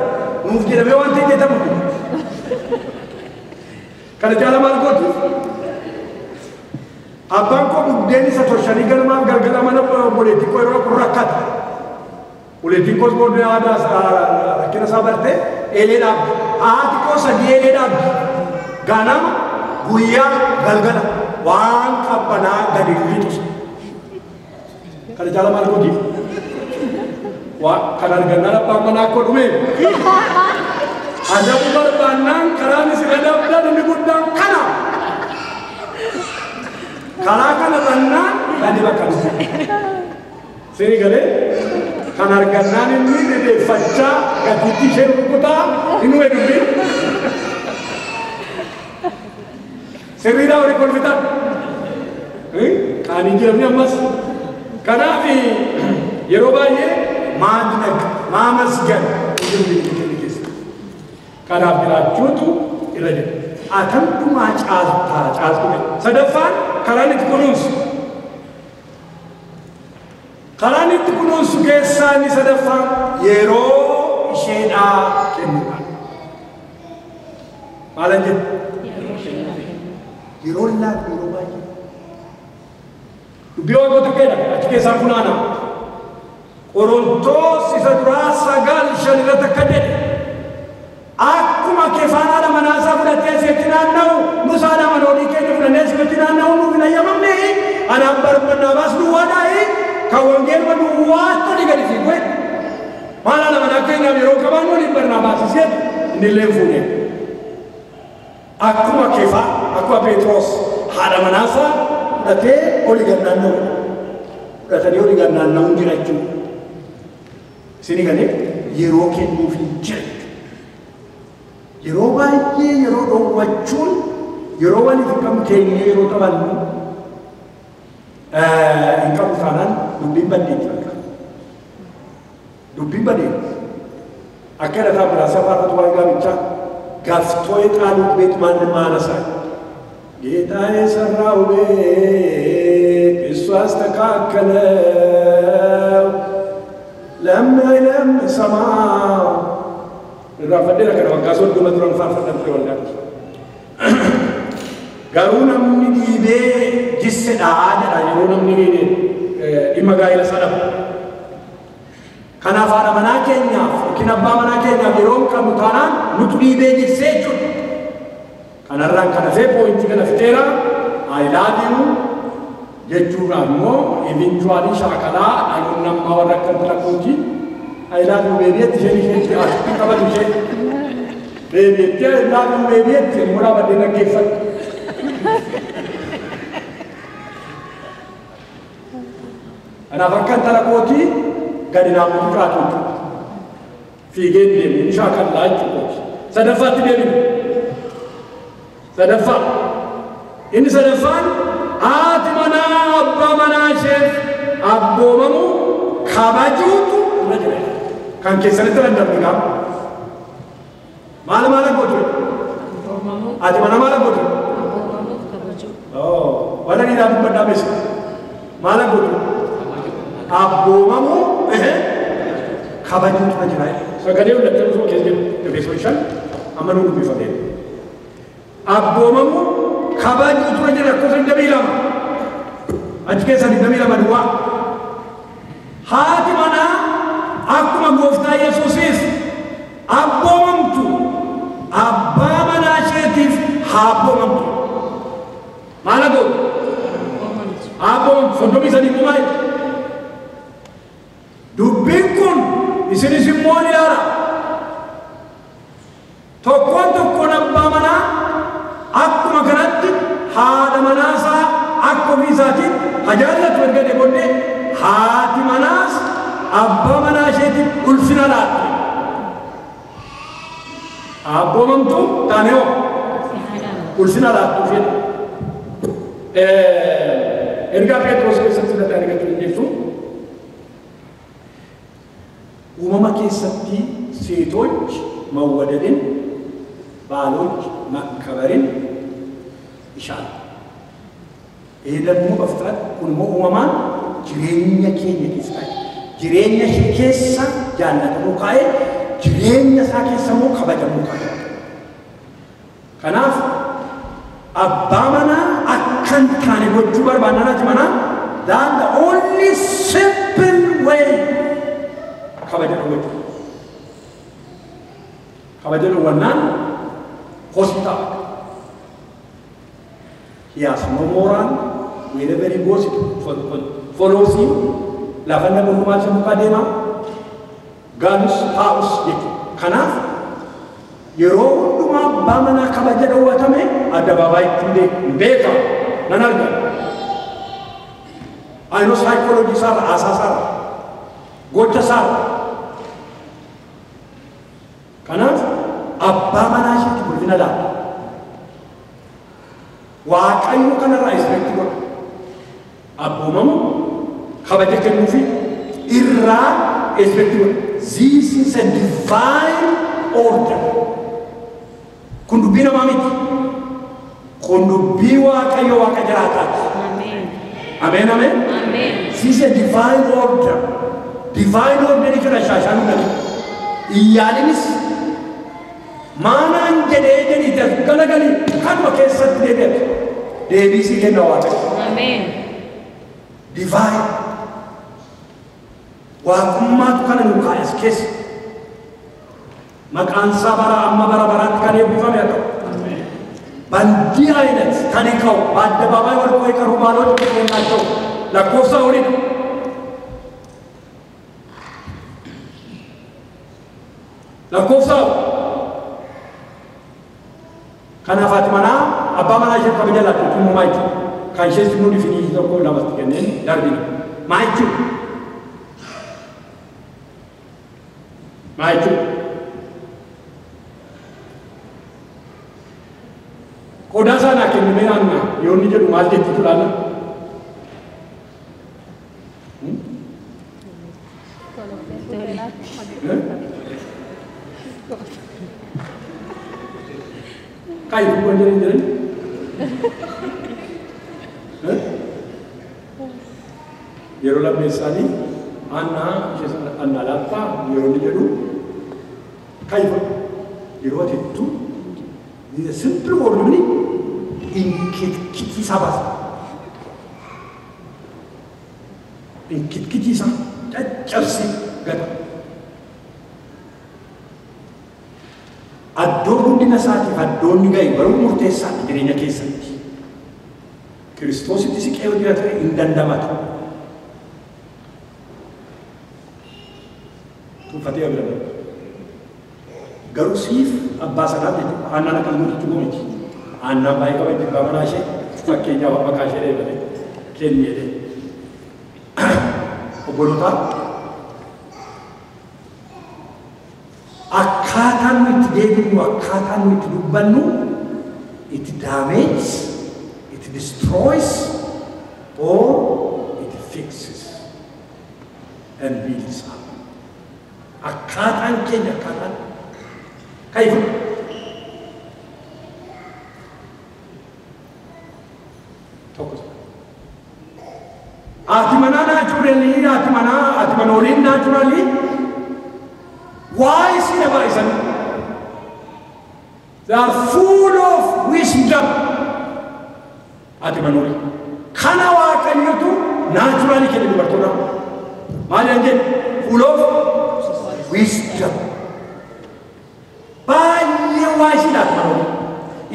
nuuf jedhamee waan ta'e jedhamu. Kana jaala maal gootu? Abbaan koo buddeen isa torshanii ganamaaf galgala mana obboleettii koo yeroo kun rakkata. Obboleettiin koos booddee aadaa rakkina isaa bartee eelee dhaabdi. Haati koo sadii eelee dhaabdi. Ganama guyyaa galgala waan qabbanaa gadi lixu. Kana jaala maal gootiif? Waa kan argannaan abbaan manaa koo dhume. Adabu barbaannaan karaan isin adabdan inni guddaan kana. Karaa kana bannaan gadi bakka dhufe. Sirrii galee kan argannaan inni dhedheeffachaa gatiittii ishee rukutaa inni dhume dubbiin. Sirriidhaa horii kolfitan. Qaanii jiramni ammas. Kanaaf yeroo baay'ee maadnaq maamasgan jiru biyya keenya keessa. Kanaaf jiraachuutu irra jira. Atamtumaa caaltaa caaltu. Sadaffaan karaan itti kunuunsu. Karaan itti kunuunsu keessaa inni sadaffaan yeroo isheedhaa kennuudha. Maalan jedhu? Yeroo laatu yeroo baay'ee. Dubbii Waaqoo tokkeedha achi keessaa funaana. Qorontoos isa duraa 9:5 irratti akka jedhe akkuma kefaan haadha manaa isaa fudhatee si'achi naanna'u nus haadha manoolii keenya fudhannee si'achi naanna'u nuuf hin ayyamamne anaaf Barnaabaas duwwaadhaayi kan wangeeluma duwwaatti olii gadi fiigu jedhe. Maal haadha manaa keenyaaf yeroo qabaannu waliin Barnaabaas jedhe inni illee hin fuune. Akkuma kefaa akkuma Phexros haadha manaa isaa fudhatee olii gad naanna'u. Fudhatanii olii gad naanna'uun jira jechuudha. Isinii galee yeroo kennuuf hin jira. Yeroo baay'ee yeroo dhoowwachuun yeroo waliif hin qabnu keenyee yeroo taphannu hin qabu taanaan dubbiin baddeetti bakka. Dubbiin baddeetti. Akka hidhataa biraa faarfatu waa'ee gaabichaa gaftoo የጣሉት ቤት ማንም አነሳኝ። ጌታ የሰራው ቤት እሱ አስተካከለው ለማይ ለምሰማው irraanfadheera kana waggaa 30 duran faarfadhan ture waldaatti. Garuu namni dhiibee jissedhaa jedha yeroo namni dhimma gaa'ela isaa dhabu. Kanaaf haadha manaa keenyaaf yookiin abbaa manaa keenyaaf yeroo hin qabnu taanaan nutu dhiibee jissee jechuudha. Kanarraan kan hafee poointii kana fixeera I love you jechuudhaan immoo eventually shaakalaa dhaloonni ammaa warra akka intala kootii I love you baby jetti isheen isheetti asitti qabatu ishee. Baby jetti I love you baby jetti immoo dhaabbattee dhaggeeffadhu. Kanaaf akka intala kootii gadi naamutu jiraatu jechuudha. Fiigee deemu shaakallaa jechuudha. Sadaffaatti deebinu. Sadaffaa. Inni sadaffaan haati manaa abbaa manaa isheef abboomamu kabajuutu irra jira. Kan keessanitti danda'u gaafa. Maal maal gootu? Ati mana maal gootu? Oh, wala ni dapat berdabis. Maal gootu? Abboomamu kabajuutu irra jira. Sagalee hundattuu osoo keessa jiru Efesoon 5 amma nu dubbifamee. Abboomamu kabajuutu irra jira lakkoofsa 22. Achi keessa 22 duwwaa. Haati manaa akkuma gooftaa Yesuusiif abboomamtu abbaa manaa isheetiif haa abboomamtu. Maal gootu? Abboomamtu 33 immoo maal? Dubbiin kun isinis immoo ni ilaala. Tokkoon tokkoon abbaa manaa akkuma kanatti haadha manaasaa akka ofii isaatiitti haa jaallatu erga jedhee booddee haati manaas abbaa manaa isheetiif ulfina laatti. Abboomamtu taanee hoo ulfina laattu isheen. Ergaa Phexros keessatti irratti argachuu dandeessu. Uumama keessatti ሴቶች መወደድን ባሎች መከበርን ይሻሉ። ይሄ ደግሞ በፍጥረት kun immoo uumamaan jireenya keenya keessa kaa'e. Jireenya ishee keessa jaallatamuu kaa'e, jireenya isaa keessa immoo kabajamuu kaa'e. Kanaaf abbaa manaa akka hin taane gochuu barbaannaan haati manaa that the only simple way kabaja dhowwachuu. Kabaja dhowwannaan hospitaala. He has no moral, wherever he goes, it follows him. Lafa nama hundumaa isa duukaa deema. Galus taa'us jechuudha. Kanaaf yeroo hundumaa abbaa manaa kabaja dhowwatame addabaabaayyitti hin beekamu. Nan arga. Ayinoo saayikooloojii isaarra, haasaa isaarra, gocha isaarra. Kanaaf abbaa manaa isheetti ulfina laata. Waaqayyo kanarraa ispeekti godha. Abboomamu kabaja kennuufi irraa ispeekti godha. This is a divine order. Kun dubbii namaa miti. Kun dubbii Waaqayyo Waaqa jiraataati. Ameen ameen. This is a divine order. Divine order jechuudha shaashaan hundatu. Iyyaalinis maanaan jedhee jedhiite as galagalii kanuma keessatti deebi'ate. Deebii sii kenna Waaqayyo. Ameen. Divine. Waaqummaatu kana nu kaa'e as keessa. Maqaan isaa bara amma bara baraatti kan eebbifame haa ta'u. በእንዲህ አይነት ተንቀው በአደባባይ ወድቆ የቀሩ ባሎች ጥቂት ናቸው። lakkoofsa oliidha. Lakkoofsa kanaaf haati manaa abbaa manaa ishee kabaja laattu jechuun maa jechuudha? Kan ishees immoo difinii tokko lamatti kenneen darbina. Maa jechuudha? Maa jechuudha? Qodaa isaa naa kennimee aanna yoo inni jedhu maal jechuutu laala? Kai bukan jadi jadi. Yeroo lammeessaanii aanna aanna laattaa yeroo inni jedhu kaifa yeroo tettu this is a simple word meaning inkitkitiisa baasa. Inkitkitiisa caccabsi gata. Addoo guddina isaatiif addoonni ga'e baruu murteessaadha jireenya keessatti. Kiristoositti siqee yoo jira ta'e hin dandamatu. Tuffatee bira darba. Garuu siif abbaa sanaaf jechuudha. Aannaan akkas gootu miti. Aannaan baay'ee kabajji abbaa manaa ishee fakkeenyaaf maqaa ishee dheebate kenni jedhee. Obbolootaa akkaataan nu itti deebinu akkaataan nu itti dubbannu it damages, it destroys or it fixes. and builds up. Akkaataan keenya akkaataan kaifu. Tokko. Haati manaa naturally, haati manaa, haati manooliin naturally waa isin baa'isan. They are full of wisdom. Haati manoolii. Kana Waaqayyotu naturally kenne dubartoota. Maal jedhan? Full of wisdom. Baay'ee waa isin haati manoolii.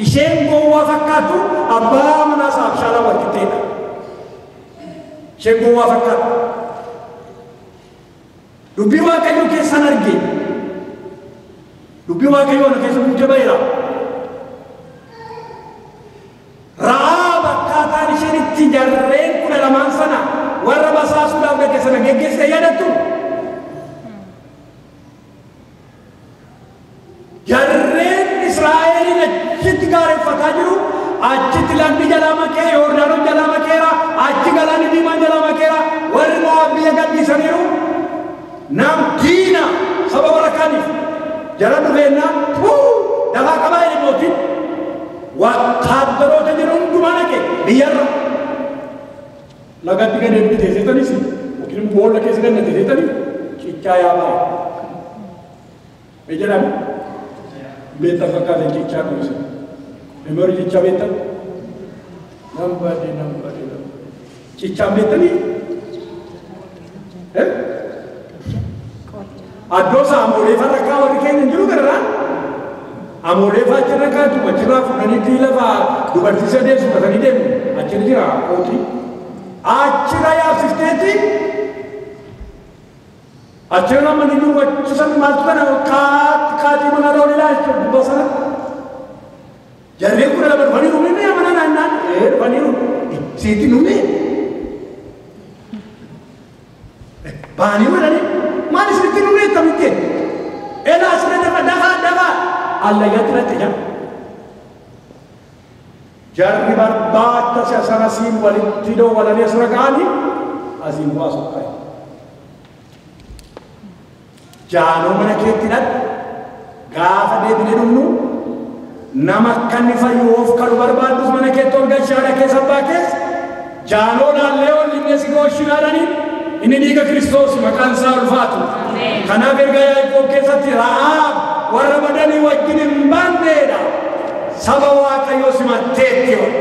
Isheen gowwaa fakkaatu abbaa manaa isaa abshaalaa wal qixxeedha. Isheen gowwaa fakkaatu. Dubbii Waaqayyoo keessan arge. Dubbii Waaqayyoo ana keessa guutee ba'eera. Ra'aab akkaataan isheen itti jarreen 12 sana warra basaasuudhaaf dhaqe sana geggeessite yaadattu. Jarreen Israa'eliin achitti gaareffataa jiru. Achitti lagni jalaa makee, Yordaanoon jalaa makeera, achi galaanni diimaan jalaa makeera, warri Mo'aab biyya gadhiisaniiru. Nam diina saba warra kaaniif jara dhufeennaa dafaa qabaa jedhe mootiin. Wattaaddaroota jiru hundumaa dhaqe biyyarra. Lagatti gad eebbi teessitanis yookiin boolla keessa gad teessitanii cichaa yaabaa. Mee jedhame? Beektaa fakkaatan cichaa kunuunsa. Memory cichaa beektan? Nam baadhee nam baadhee nam. Cichaan beektanii? Addoo isaa amoolee farra kaa warri keenya hin jiru gararaan. Amoolee fa'aa achirra kaatu achirraa fuudhanii lafa dubartii sadee fudhatanii deemu. Achirra jira kootii. Achirra yaabsifteeti. Achirra namni jiru achisan maaltu kana kaatii mana irra ol ilaalcha gubbaa sana. Jarreen 12 dhufaniiru ni mana naannaan dhufaniiru siitti nuuni. Baanii godhanii maal isinitti nuuni akkamitti? Elaa asirra dafa dafa dafa allayyaatti irratti jira. Jarri barbaacha si'a sana siin walitti dhoowwalanii asirra ga'anii asiin bu'aa soqqa'e. Jaanoo mana keetti hidhadhu gaafa deebinee dhumnu nama akka inni fayyuuf kan barbaaddus mana keetti ol galchaadha keessa abbaa keessa jaanoo laallee ol inni si gooshinaadhanii inni dhiiga Kiristoos maqaan isaa ulfaatu. Kanaaf erga Yaaqoob keessatti Ra'aab warra badanii wajjin hin baanneedha. Saba Waaqayyoo simatteetti ol.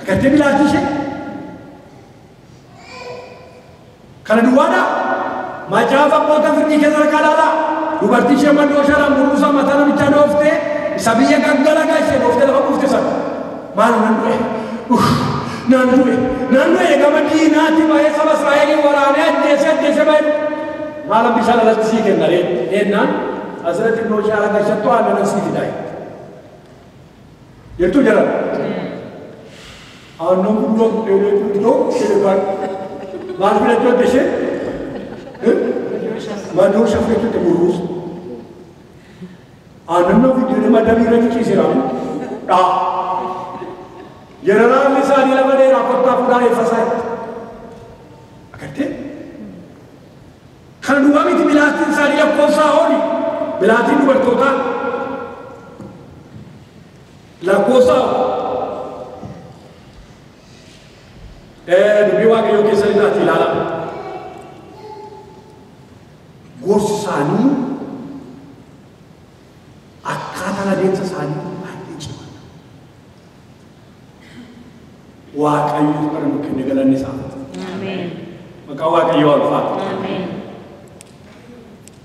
Agartee bilaatii ishee? Kana duwwaadha. Macaafa abboota firdii keessa harkaa ilaalaa. Dubartii ishee mandoo shalaan burruusa mataa namichaa dhooftee isa biyya gaggalagaa ishee dhooftee lafa buufte sana. Maal nan du'e? Nan du'e! Nan du'e gama diinaatti ba'ee saba Israa'elii waraanee ajjeesee ajjeesee ba'e. Maal bishaan alatti sii kenna ennaan asirratti immoo shaala gashattu aannan sii fidaa. Jettuu jira. Aannan guddoo dheedee guddoo dheedee maal filachuu adda ishee? Madoosha filachuu burruusa. Aannan fidee madabii irratti ciiseera. Dhaa. Jeneraalli isaanii lafa dheeraa kottaa fuudhaa eeffasaa itti. Agartee? Kana duwwaa miti bilaatiin isaanii lakkoofsaa oli. Bilaatiin dubartootaa lakkoofsaa oli. Dubbii Waaqayyoo keessa lixaatti ilaala. Gorsi isaanii akkaataan adeemsa isaanii baay'ee cimaa. Waaqayyo bara nu kenne galanni isaa. Ameen. Maqaan Waaqayyoo ulfaatu. Ameen.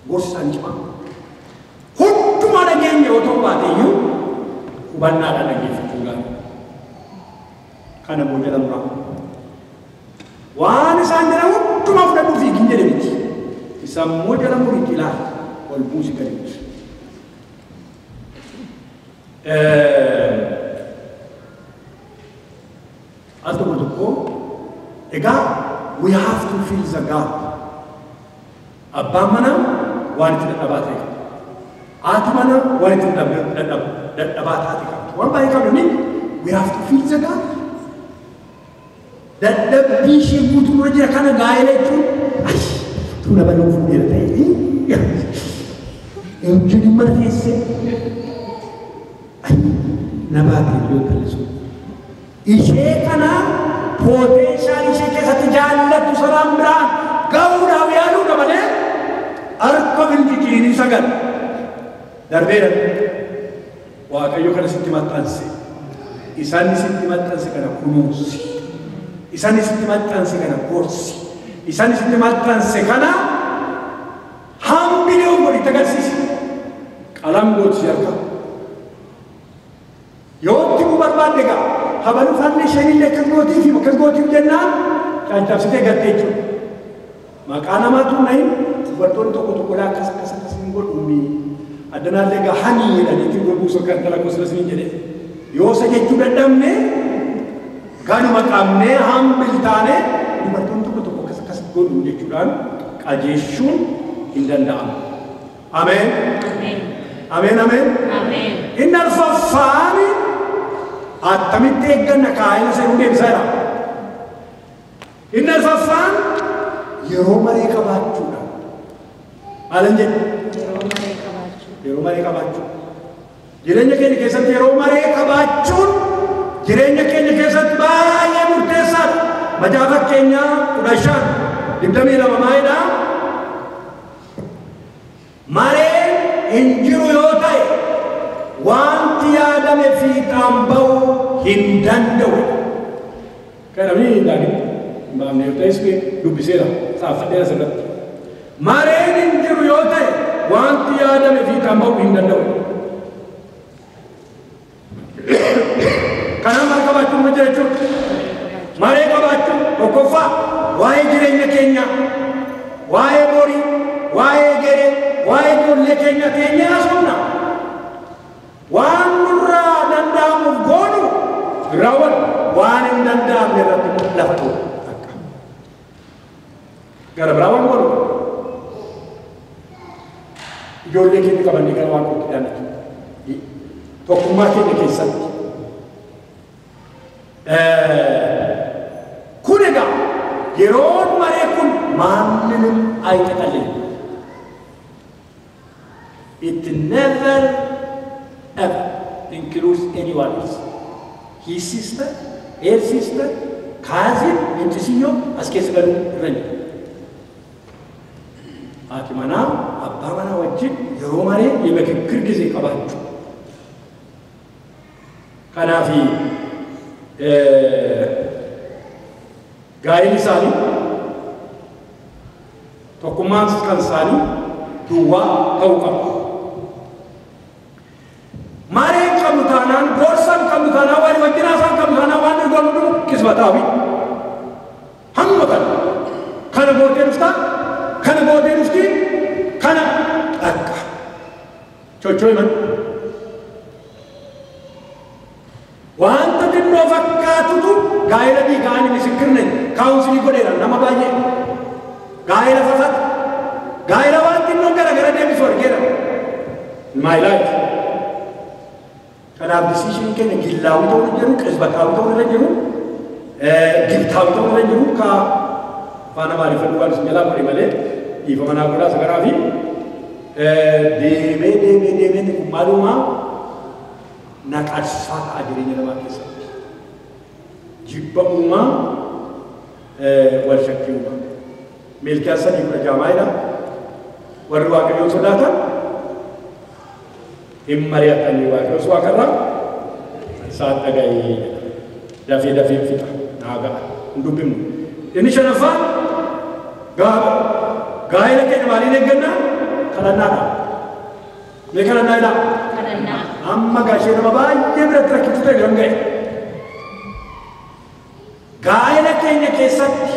Gorsi isaanii cimaa. Hundumaa dhageenya otoo baate iyyuu hubannaadhaan dhaggeeffachuu gaarii. Kana immoo jala muraa. Waan isaan jedhan hundumaa fudhadhuu fiigin jedhe miti. Isa immoo jala muriitti ilaali. Ol buusi gadi buusi. Al tokko tokko egaa we have to fill the gap. Abbaan manaa waan itti dadhabaa ta'e qaba. Haati manaa waan itti dadhabaa taate qabdi. Waan baay'ee qabdu ni we have to fill the gap. Dadhabbii ishee guutuu dura jira kana gaa'ela jechuun Tuna baluu fuudheera ta'e. Injilii mana teessee. Na baate iddoo kallisu. Ishee kana potential ishee keessatti jaallattu sanaan biraan ga'uudhaaf yaaluudha malee harka bilbiqiinii sagal darbeera. Waaqayyo kana sitti maxxanse. Isaan sitti maxxanse kana kunuunsi. Isaan sitti maxxanse kana gorsi. Isaan sitti maxxanse kana hambilee walitti agarsiisi. Qalam gootisi harka. Yoo itti barbaadde egaa habaluu faanni isheen illee akkas gootiif akkas gootiif jennaan caccabsitee gattee jechuudha. Maqaa namaatu hin dhahin dubartoonni tokko tokko akkas akkas akkas hin godhuumi. Addanaallee egaa hanii jedhaniitiin godhuu kan dalagu silas ni jedhe. Yoo isa jechuu dadhabne ganuma qabnee hambil taane dubartoonni tokko tokko akkas akkas godhu jechuudhaan qajeeshuun hin danda'amu. Ameen. Ameen ameen. Ameen. Inni arfaffaan attamitti eegganna kaayina seeruu deebisaa jira. Inni arfaffaan yeroo maree qabaachuudha. Maalan jedhu? Yeroo maree qabaachuu. Yeroo maree qabaachuu. Jireenya keenya keessatti yeroo maree qabaachuun jireenya keenya keessatti baay'ee murteessaadha. Macaafa fakkeenyaa 15:22 maalidha? Mareen hin jiru yoo ta'e wanti yaadame fiixaan ba'uu hin danda'u. Kan namni daakii maamne yoo ta'es dubbiseera saafadheera asirratti. Mareen hin jiru yoo ta'e wanti yaadame fiixaan ba'uu hin danda'u. Kanaaf maal qabaachuun ma jira jechuudha? Maree qabaachuun tokkoffaa waa'ee jireenya keenyaa, waa'ee borii, waa'ee geree, waa'ee ijoollee keenya teenyee haasofna. Waan nurraa danda'amuuf goonu raawwannu, waan hin danda'amne irratti immoo lafa dhoofna. Gara biraa waan goonu ijoollee keenya qabannee gara waan kootti dhiyaanna. Tokkummaa keenya keessatti. Kun egaa yeroon maree kun maanninum ayxaxalee. It never ever includes anyone else. His sister, her sister, cousin, intisiyyo as keessa galuu irra hin jiru. Haati manaa abbaa manaa wajjin yeroo maree የምክክር ጊዜ qabaachuu. Kanaaf gaa'elli isaanii tokkummaan kan isaanii duwwaa ta'uu qaba. Mareen qabnu taanaan, gorsaan qabnu taanaan, walii wajjin haasaan qabnu taanaan waan nuyi goonu dhumu qismataawi. Hamma kana. Kana booddee dhuftaa, kana booddee dhufti, kana dhaqqa. Chochoo himan. Wanta xinnoo fakkaatutu gaa'ela diigaanii misikirne kaawunsilii godheera nama baay'ee. Gaa'ela fafata. Gaa'ela waan xinnoo gara gara deebisu argeera. My life. Kanaaf decision keenya gillaawii ta'uu irra jiru, qisbataawii ta'uu irra jiru, giltaawii ta'uu irra jiru ka afaan Amaariffaa dhugaan isin jalaa godhe malee dhiifama naa godhaa isa kanaa fi deemee deemee deemee kun maalumaa naqarsaa ta'a jireenya namaa keessatti. Jibba uumaa wal shakkii uumaa. Miilkiyaas 3:16 maalidha? Warri Waaqayyoon sodaatan hin mari'atanii Waaqayyoos waaqarraa isaan dhaga'ee dafee dafee fixa naa ga'a hin dubbifnu. Inni shanaffaan gaa'ela keenya maaliin eeggannaa? Kadhannaadha. Mee kadhannaa jedhaa? Kadhannaa. Amma gaashee nama baay'ee biratti rakkitu ta'e biran ga'e. Gaa'ela keenya keessatti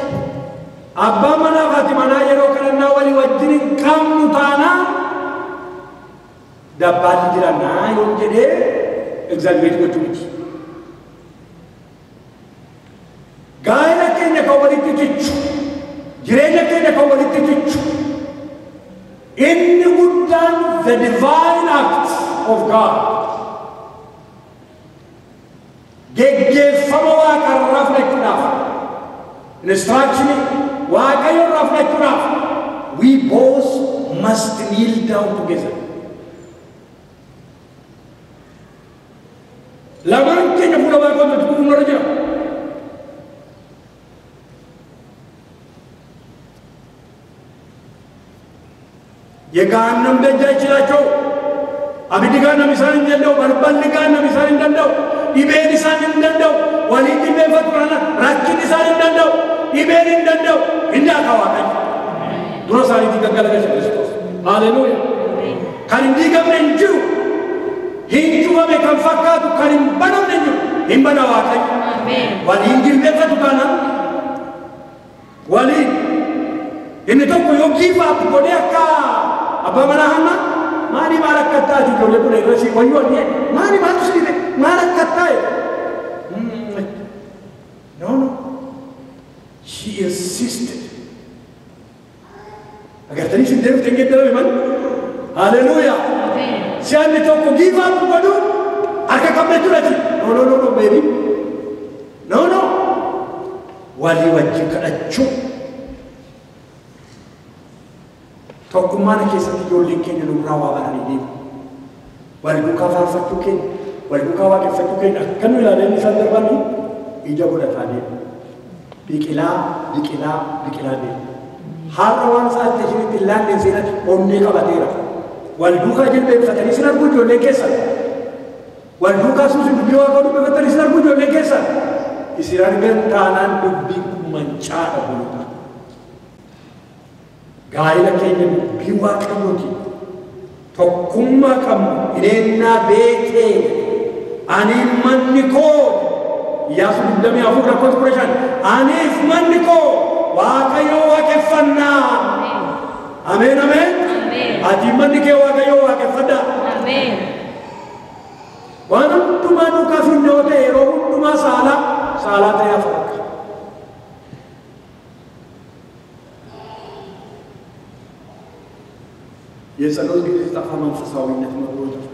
abbaan manaa fi haati manaa yeroo kadhannaa walii wajjin hin qabnu taanaan dabbaalli jiraannaa yoon jedhee exaggerate gochuu miti. Gaa'ela keenya kan walitti cichu, jireenya keenya kan walitti cichu, inni guddaan the divine act of God. Geggeeffama waaqarraa fudhachuudhaaf, instruction waaqayyo irraa fudhachuudhaaf, we down together. Lamaan keenya fuula Waaqayyootti kufuun nurra jira. የገሃነም ደጅ አይችላቸው። Abiddi gaannam isaan hin danda'u, balballi gaannam isaan hin danda'u, dhibeen isaan hin danda'u, waliin dhibbeeffatu kana rakkinni isaan hin danda'u, dhibeen hin danda'u, hin daaka Waaqayyo. Dura isaaniitti gaggalagalche Kiristoos. Haleluuyaa. Kan hin diigamne hin jiru, hin cufame kan fakkaatu kan hin banamne hin jiru, hin bana Waaqayyo. Waliin jilbeeffatu taanaan waliin inni tokko yoo give up godhee akka abbaa manaa hamma maali maal akka taate ijoollee kun irra si wayyoo ani maali maaltu si dhibe maal akka taa'e. No, no. She insisted. Agartanii isin deemte hin geeddarame man. Haleluuyaa. Si'anni tokko give up godhu harka qabna jechuudha. No, no, no, no, baby. No, no. Walii wajjin kadhachuu. Tokkummaan keessatti ijoolleen keenya nurraa waa baranii deemu. Wal duukaa faarfachuu keenya, wal duukaa waaqeffachuu keenya akka nu ilaaleen isaan darbanii ija godhataa deemu. Biqilaa, biqilaa, biqilaa deemu. Har'a waan sa'aatti isinitti hin laanne seenatti onnee qabateera. Wal duukaa jilbeenfatanii sin arguu ijoolleen keessan. Wal duukaa suusin dubbii Waaqaa dubbifatanii sin arguu ijoolleen keessan. Isin argan taanaan dubbiin kun mancaadha bolota. Gaa'ela keenya dubbii Waaqayyooti. Tokkummaa qabnu ineennaa beekee ani manni koo Iyyaasuu 24:15 aniif manni koo Waaqayyoo waaqeffannaa. Ameen ameen. Ati manni kee Waaqayyoo waaqeffadhaa. Ameen. Waan hundumaa duukaa finne yoo ta'e yeroo hundumaa saalaa saalaa ta'ee hafa bakka. የጸሎት ጊዜ ሲጠፋ መንፈሳዊነት መብሮ ይጠፋል።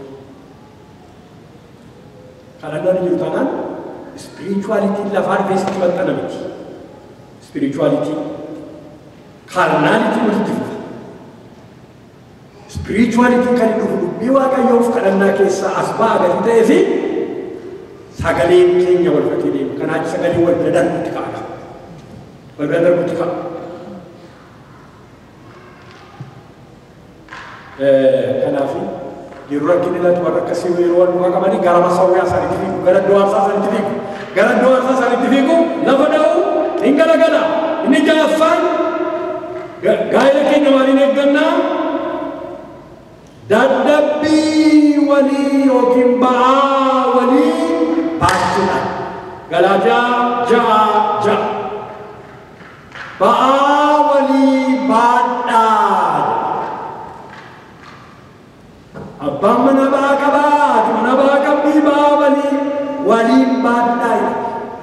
Kadhannaan jiru taanaan spirituality lafaa dhufee sitti maxxana miti. Spirituality carnality walitti fufa. Spirituality kan dhufu dubbii Waaqayyoof kadhannaa keessaa as ba'a gadi ta'ee fi sagaleen keenya wal fatee deema. Kanaaf sagalee wal bira darbutti ka'a. Wal bira darbutti ka'a. Kanaaf yeroo rakkinni laatu warra akkasii yeroo wal duukaa qabanii gara masawwiyaa isaaniitti fiigu, gara iddoo aarsaa isaaniitti fiigu, gara iddoo aarsaa isaaniitti fiigu, lafa dha'u hin galagala. Inni ja'affaan gaa'ela keenya maaliin eeggannaa? Dadhabbii walii yookiin ba'aa walii baachuudhaan. Galaatiyaa 6:6. Ba'aa walii baadhaa. Abbaan mana ba'aa qabaa, haati mana ba'aa qabdii, ba'aa walii waliin baadhaa.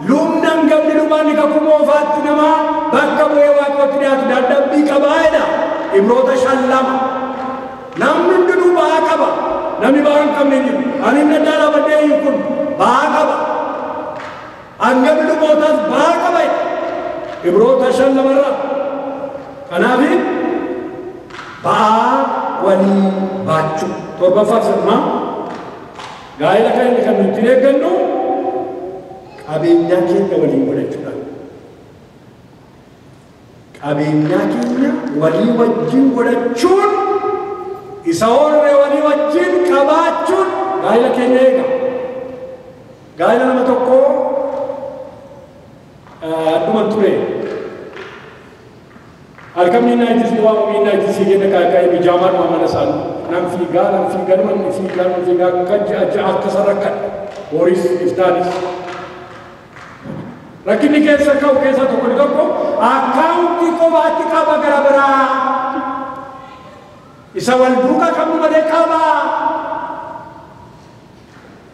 Lubni hangafni lubaanni kakuu moofaatti namaa bakka bu'ee Waaqayyootti dhiyaatu dadhabbii qabaa jedha. Ibroota 5:2. Namni hundinuu ba'aa qaba. Namni ba'aa hin qabne hin jiru. Ani inni addaa dhaabadhee hin kun ba'aa qaba. Hangafni lubootaas ba'aa qaba jedha. Ibroota 5:2 irraa. Kanaaf ba'aa walii baachuu. Torbaffaaf sirmaa gaa'ela keenya kan nuti eeggannu qabeenyaa keenya waliin godhachuudhaan. Qabeenyaa keenya walii wajjin godhachuun isa horre walii wajjin qabaachuun gaa'ela keenya eega. Gaa'ela nama tokkoo adduma ture. Halkan midnight waa midnight si kenna kaa'ee bijaamaa dhuma mana isaanii. Nan fiigaa nan fiigaa nan fiigaa nan fiigaa akka ji'a ji'a akka sarara horiis iftaanis. Rakkinni keessa ka'u keessaa tokko ni tokko akkaawuntii kophaatti qaba gara biraa. Isa wal duukaa qabnu malee qaba.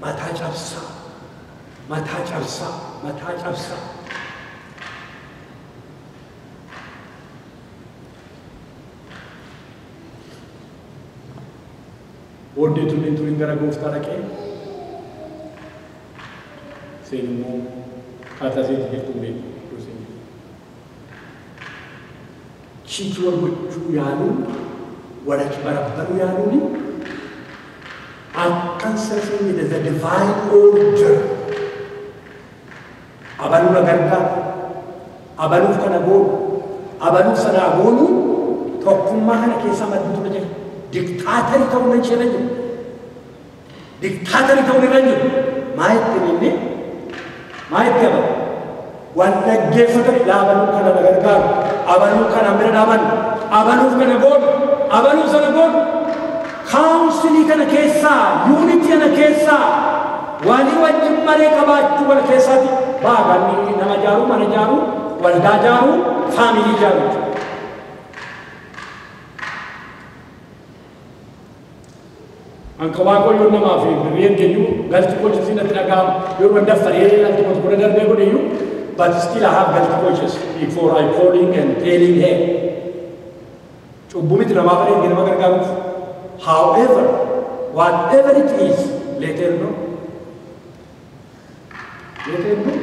Mataa cabsaa, mataa cabsaa, mataa cabsaa. Booddee tullin turin gara gooftaa dhaqee seen immoo akkaataa seetti jirtu hin beeku iddoo seen jirtu. Chiitii wal gochuu yaaluun Walach barabbaru yaaluuni akkan sirrii the divine order. Abaluu na gargaaru, abaluuf kana goonu, abaluuf sanaa goonu tokkummaa kana keessaa madduutu jira. Diktaatarii ta'uun nan ishee jiru. Diktaatarii ta'uun irra jiru. Maa itti inni? Maa itti abalu? Waan dhaggeeffatan abaluu kana na gargaaru, abaluu kana bira dhaabannu, abaluuf kana goonu, abaluuf sana goonu. Kaawunsilii kana keessaa, yuunitii kana keessaa, walii wajjin maree qabaachuu kana keessaati baaganni nama jaaruu, mana jaaruu, waldaa jaaruu, faamilii jaaruu jechuudha. Anka waaqayyoon namaa fi birrii ergeyyuu galti conscience natti dhaga'ama yoo daffaree al tokko tokko darbee godheyyuu, but still I have guilty conscience before I calling and telling her. Cubbuu miti namaaf erge nama gargaaruuf. However, whatever it is, let her know. Let her know.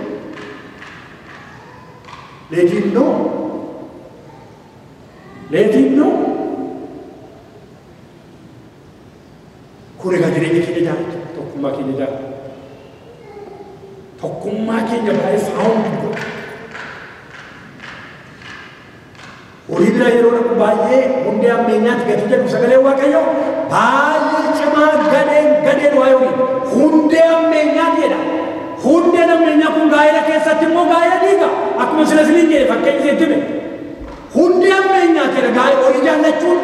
Let him know. Let him know. Kun egaa jireenya keenya jaallatu, tokkummaa keenya jaallatu. Tokkummaa keenya baay'ee found godha. Horii bira yeroo dhaqu baay'ee hundee ammeenyaatti gatii jedhu sagalee Waaqayyoo baay'ee cimaa gadheen gadheen waa'ee horii. Hundee ammeenyaatti jedha. Hundeen ammeenyaa kun gaa'ela keessatti immoo gaa'ela diiga. Akkuma sila isiniin jedhe fakkeenya isinitti hime. Hundee ammeenyaatti jedha gaa'ela horii jaallachuun.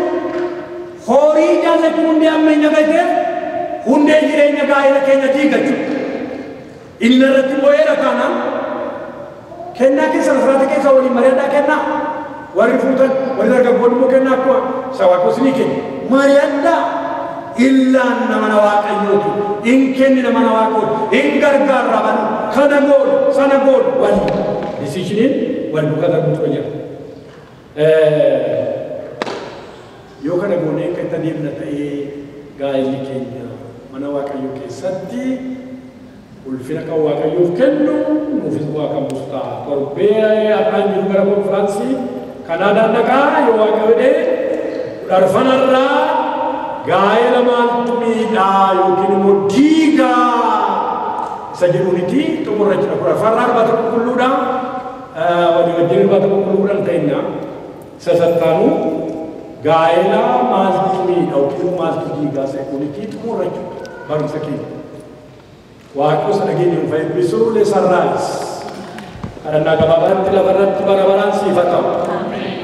Horii jaallachuun hundee ammeenyaa gateef hundee jireenya gaa'ela keenya diiga jechuudha. Inni irratti bo'eera taanaan kennaa keessa asiraata keessa waliin mari'adhaa kennaa. Warri fuutan warri dargaggoonni immoo kennaa akkuma isa Waaqoo isinii kenna. Mari'adhaa illaan nama na Waaqayyooti. In kennina mana Waaqooti. In gargaarra banu. Kana goonu sana goonu wali. Deciisioniin wal duukaa darbuutu jira. Yoo kana goonee akka itti adeemna ta'ee gaa'elli keenya mana Waaqayyoo keessatti ulfina kan Waaqayyoof kennu nuufis bu'aa kan buusu ta'a. Torbee har'aan jiru gara konfiraansii Kanaadaan dhaqaa yoo Waaqayyo jedhee kudharfanarraa gaa'ela maaltu miidhaa yookiin immoo diigaa isa jedhuuniti xumurra jira. Kudharfanarraa irbaata qulqulluudha. Walii wajjin irbaata qulqulluudhaan ta'inna. Isa sattaanuu gaa'ela maaltu miidha yookiin maaltu diigaa isa jedhuuniti xumurra jira barumsa keenya. Waaqayyo isa dhageenya nu fayyaduu leesarraayis. Kadhannaa gabaabaatti lafarratti bara baraan siif haa ta'u.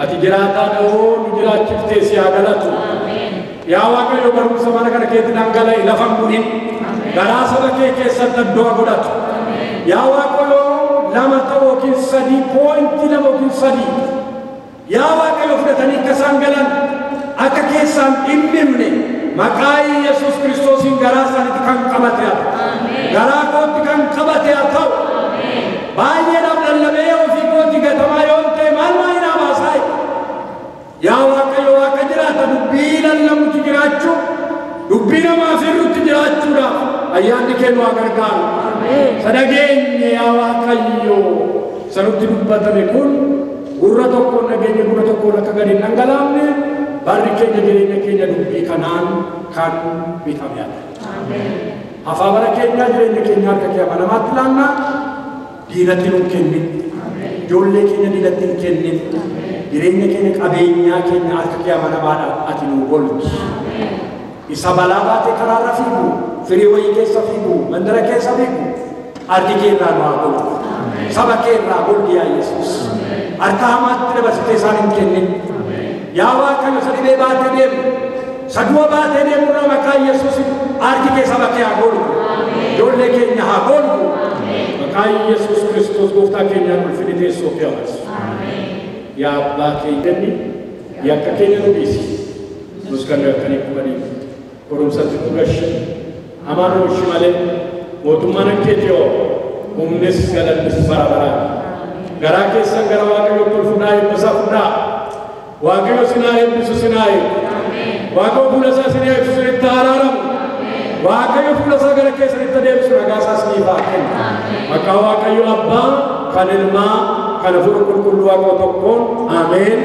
Ati jiraataa dha'oo nu jiraachiftee si haa galatu. Yaa Waaqayyo barumsa mana kana keetti dhangala'e lafa hin bu'in. Garaa saba kee keessatti iddoo haa godhatu. Yaa Waaqayyo lama ta'u yookiin sadii poointii lama yookiin sadii. Yaa Waaqayyo fudhatanii akka isaan galan akka keessaan dhimmimne maqaa Yesuus Kiristoosiin garaa isaaniitti kan qabate haa ta'u. Garaa kootti kan qabate haa ta'u. Baay'eedhaaf lallabee ofii kootti gatamaa yoo ta'e maal maayinaa baasaa? Yaa Waaqayyo Waaqa jiraata dubbii lallabuutti jiraachuu dubbii namaaf hir'utti jiraachuudhaaf ayyaanni kee nu haa gargaaru. Sadageenye yaa Waaqayyo sanutti dubbatame kun gurra tokkoon dhageenye gurra tokkoon akka gadi hin dhangalaafne barri keenya jireenya keenya dubbii kanaan kan bitame haa ta'u. Hafaa bara keenyaa jireenya keenya harka kee amanamaatti laannaa diinatti nu kennin. Ijoollee keenya diinatti hin kennin. Jireenya keenya qabeenyaa keenya harka kee amanamaadhaan ati nu golgi. Isa balaa baatee karaarra fiigu, firii wayii keessa fiigu, mandara keessa fiigu, harki kee irraa nu haa golgu. Saba kee irraa golgi yaa Yesuus. Harka hamaatti dabarsitee isaan hin kennin. Yaa Waaqayyo isa dhibee baatee deemu, isa du'a baatee deemu irraa maqaa Yesuusin harki kee saba kee haa golgu. Ijoollee keenya haa golgu. Maqaa Yesuus Kiristoos gooftaa keenyaan ulfinni teessoo kee haa Yaa abbaa keenya yakka keenya nu dhiisi. Nus kan yakkanii kuma dhiifne. Qorumsatti nu gashi. Hamaan oolchi malee mootummaan keetii hoo humnis galannis bara baraan. Garaa keessan gara Waaqayyootti ol fudhaa eebbisaa fudhaa. Waaqayyo sinaa eebbisu sinaa eebbu. Waaqayyo fuula isaa sinaa eebbisu sinitti haa araaramu. Waaqayyo fuula isaa gara keessanitti adeemsisu nagaa isaa siniif haa kennu. Maqaa Waaqayyo Abbaa kan Ilmaa kan Hafuura Qulqulluu Waaqa tokkoon Ameen.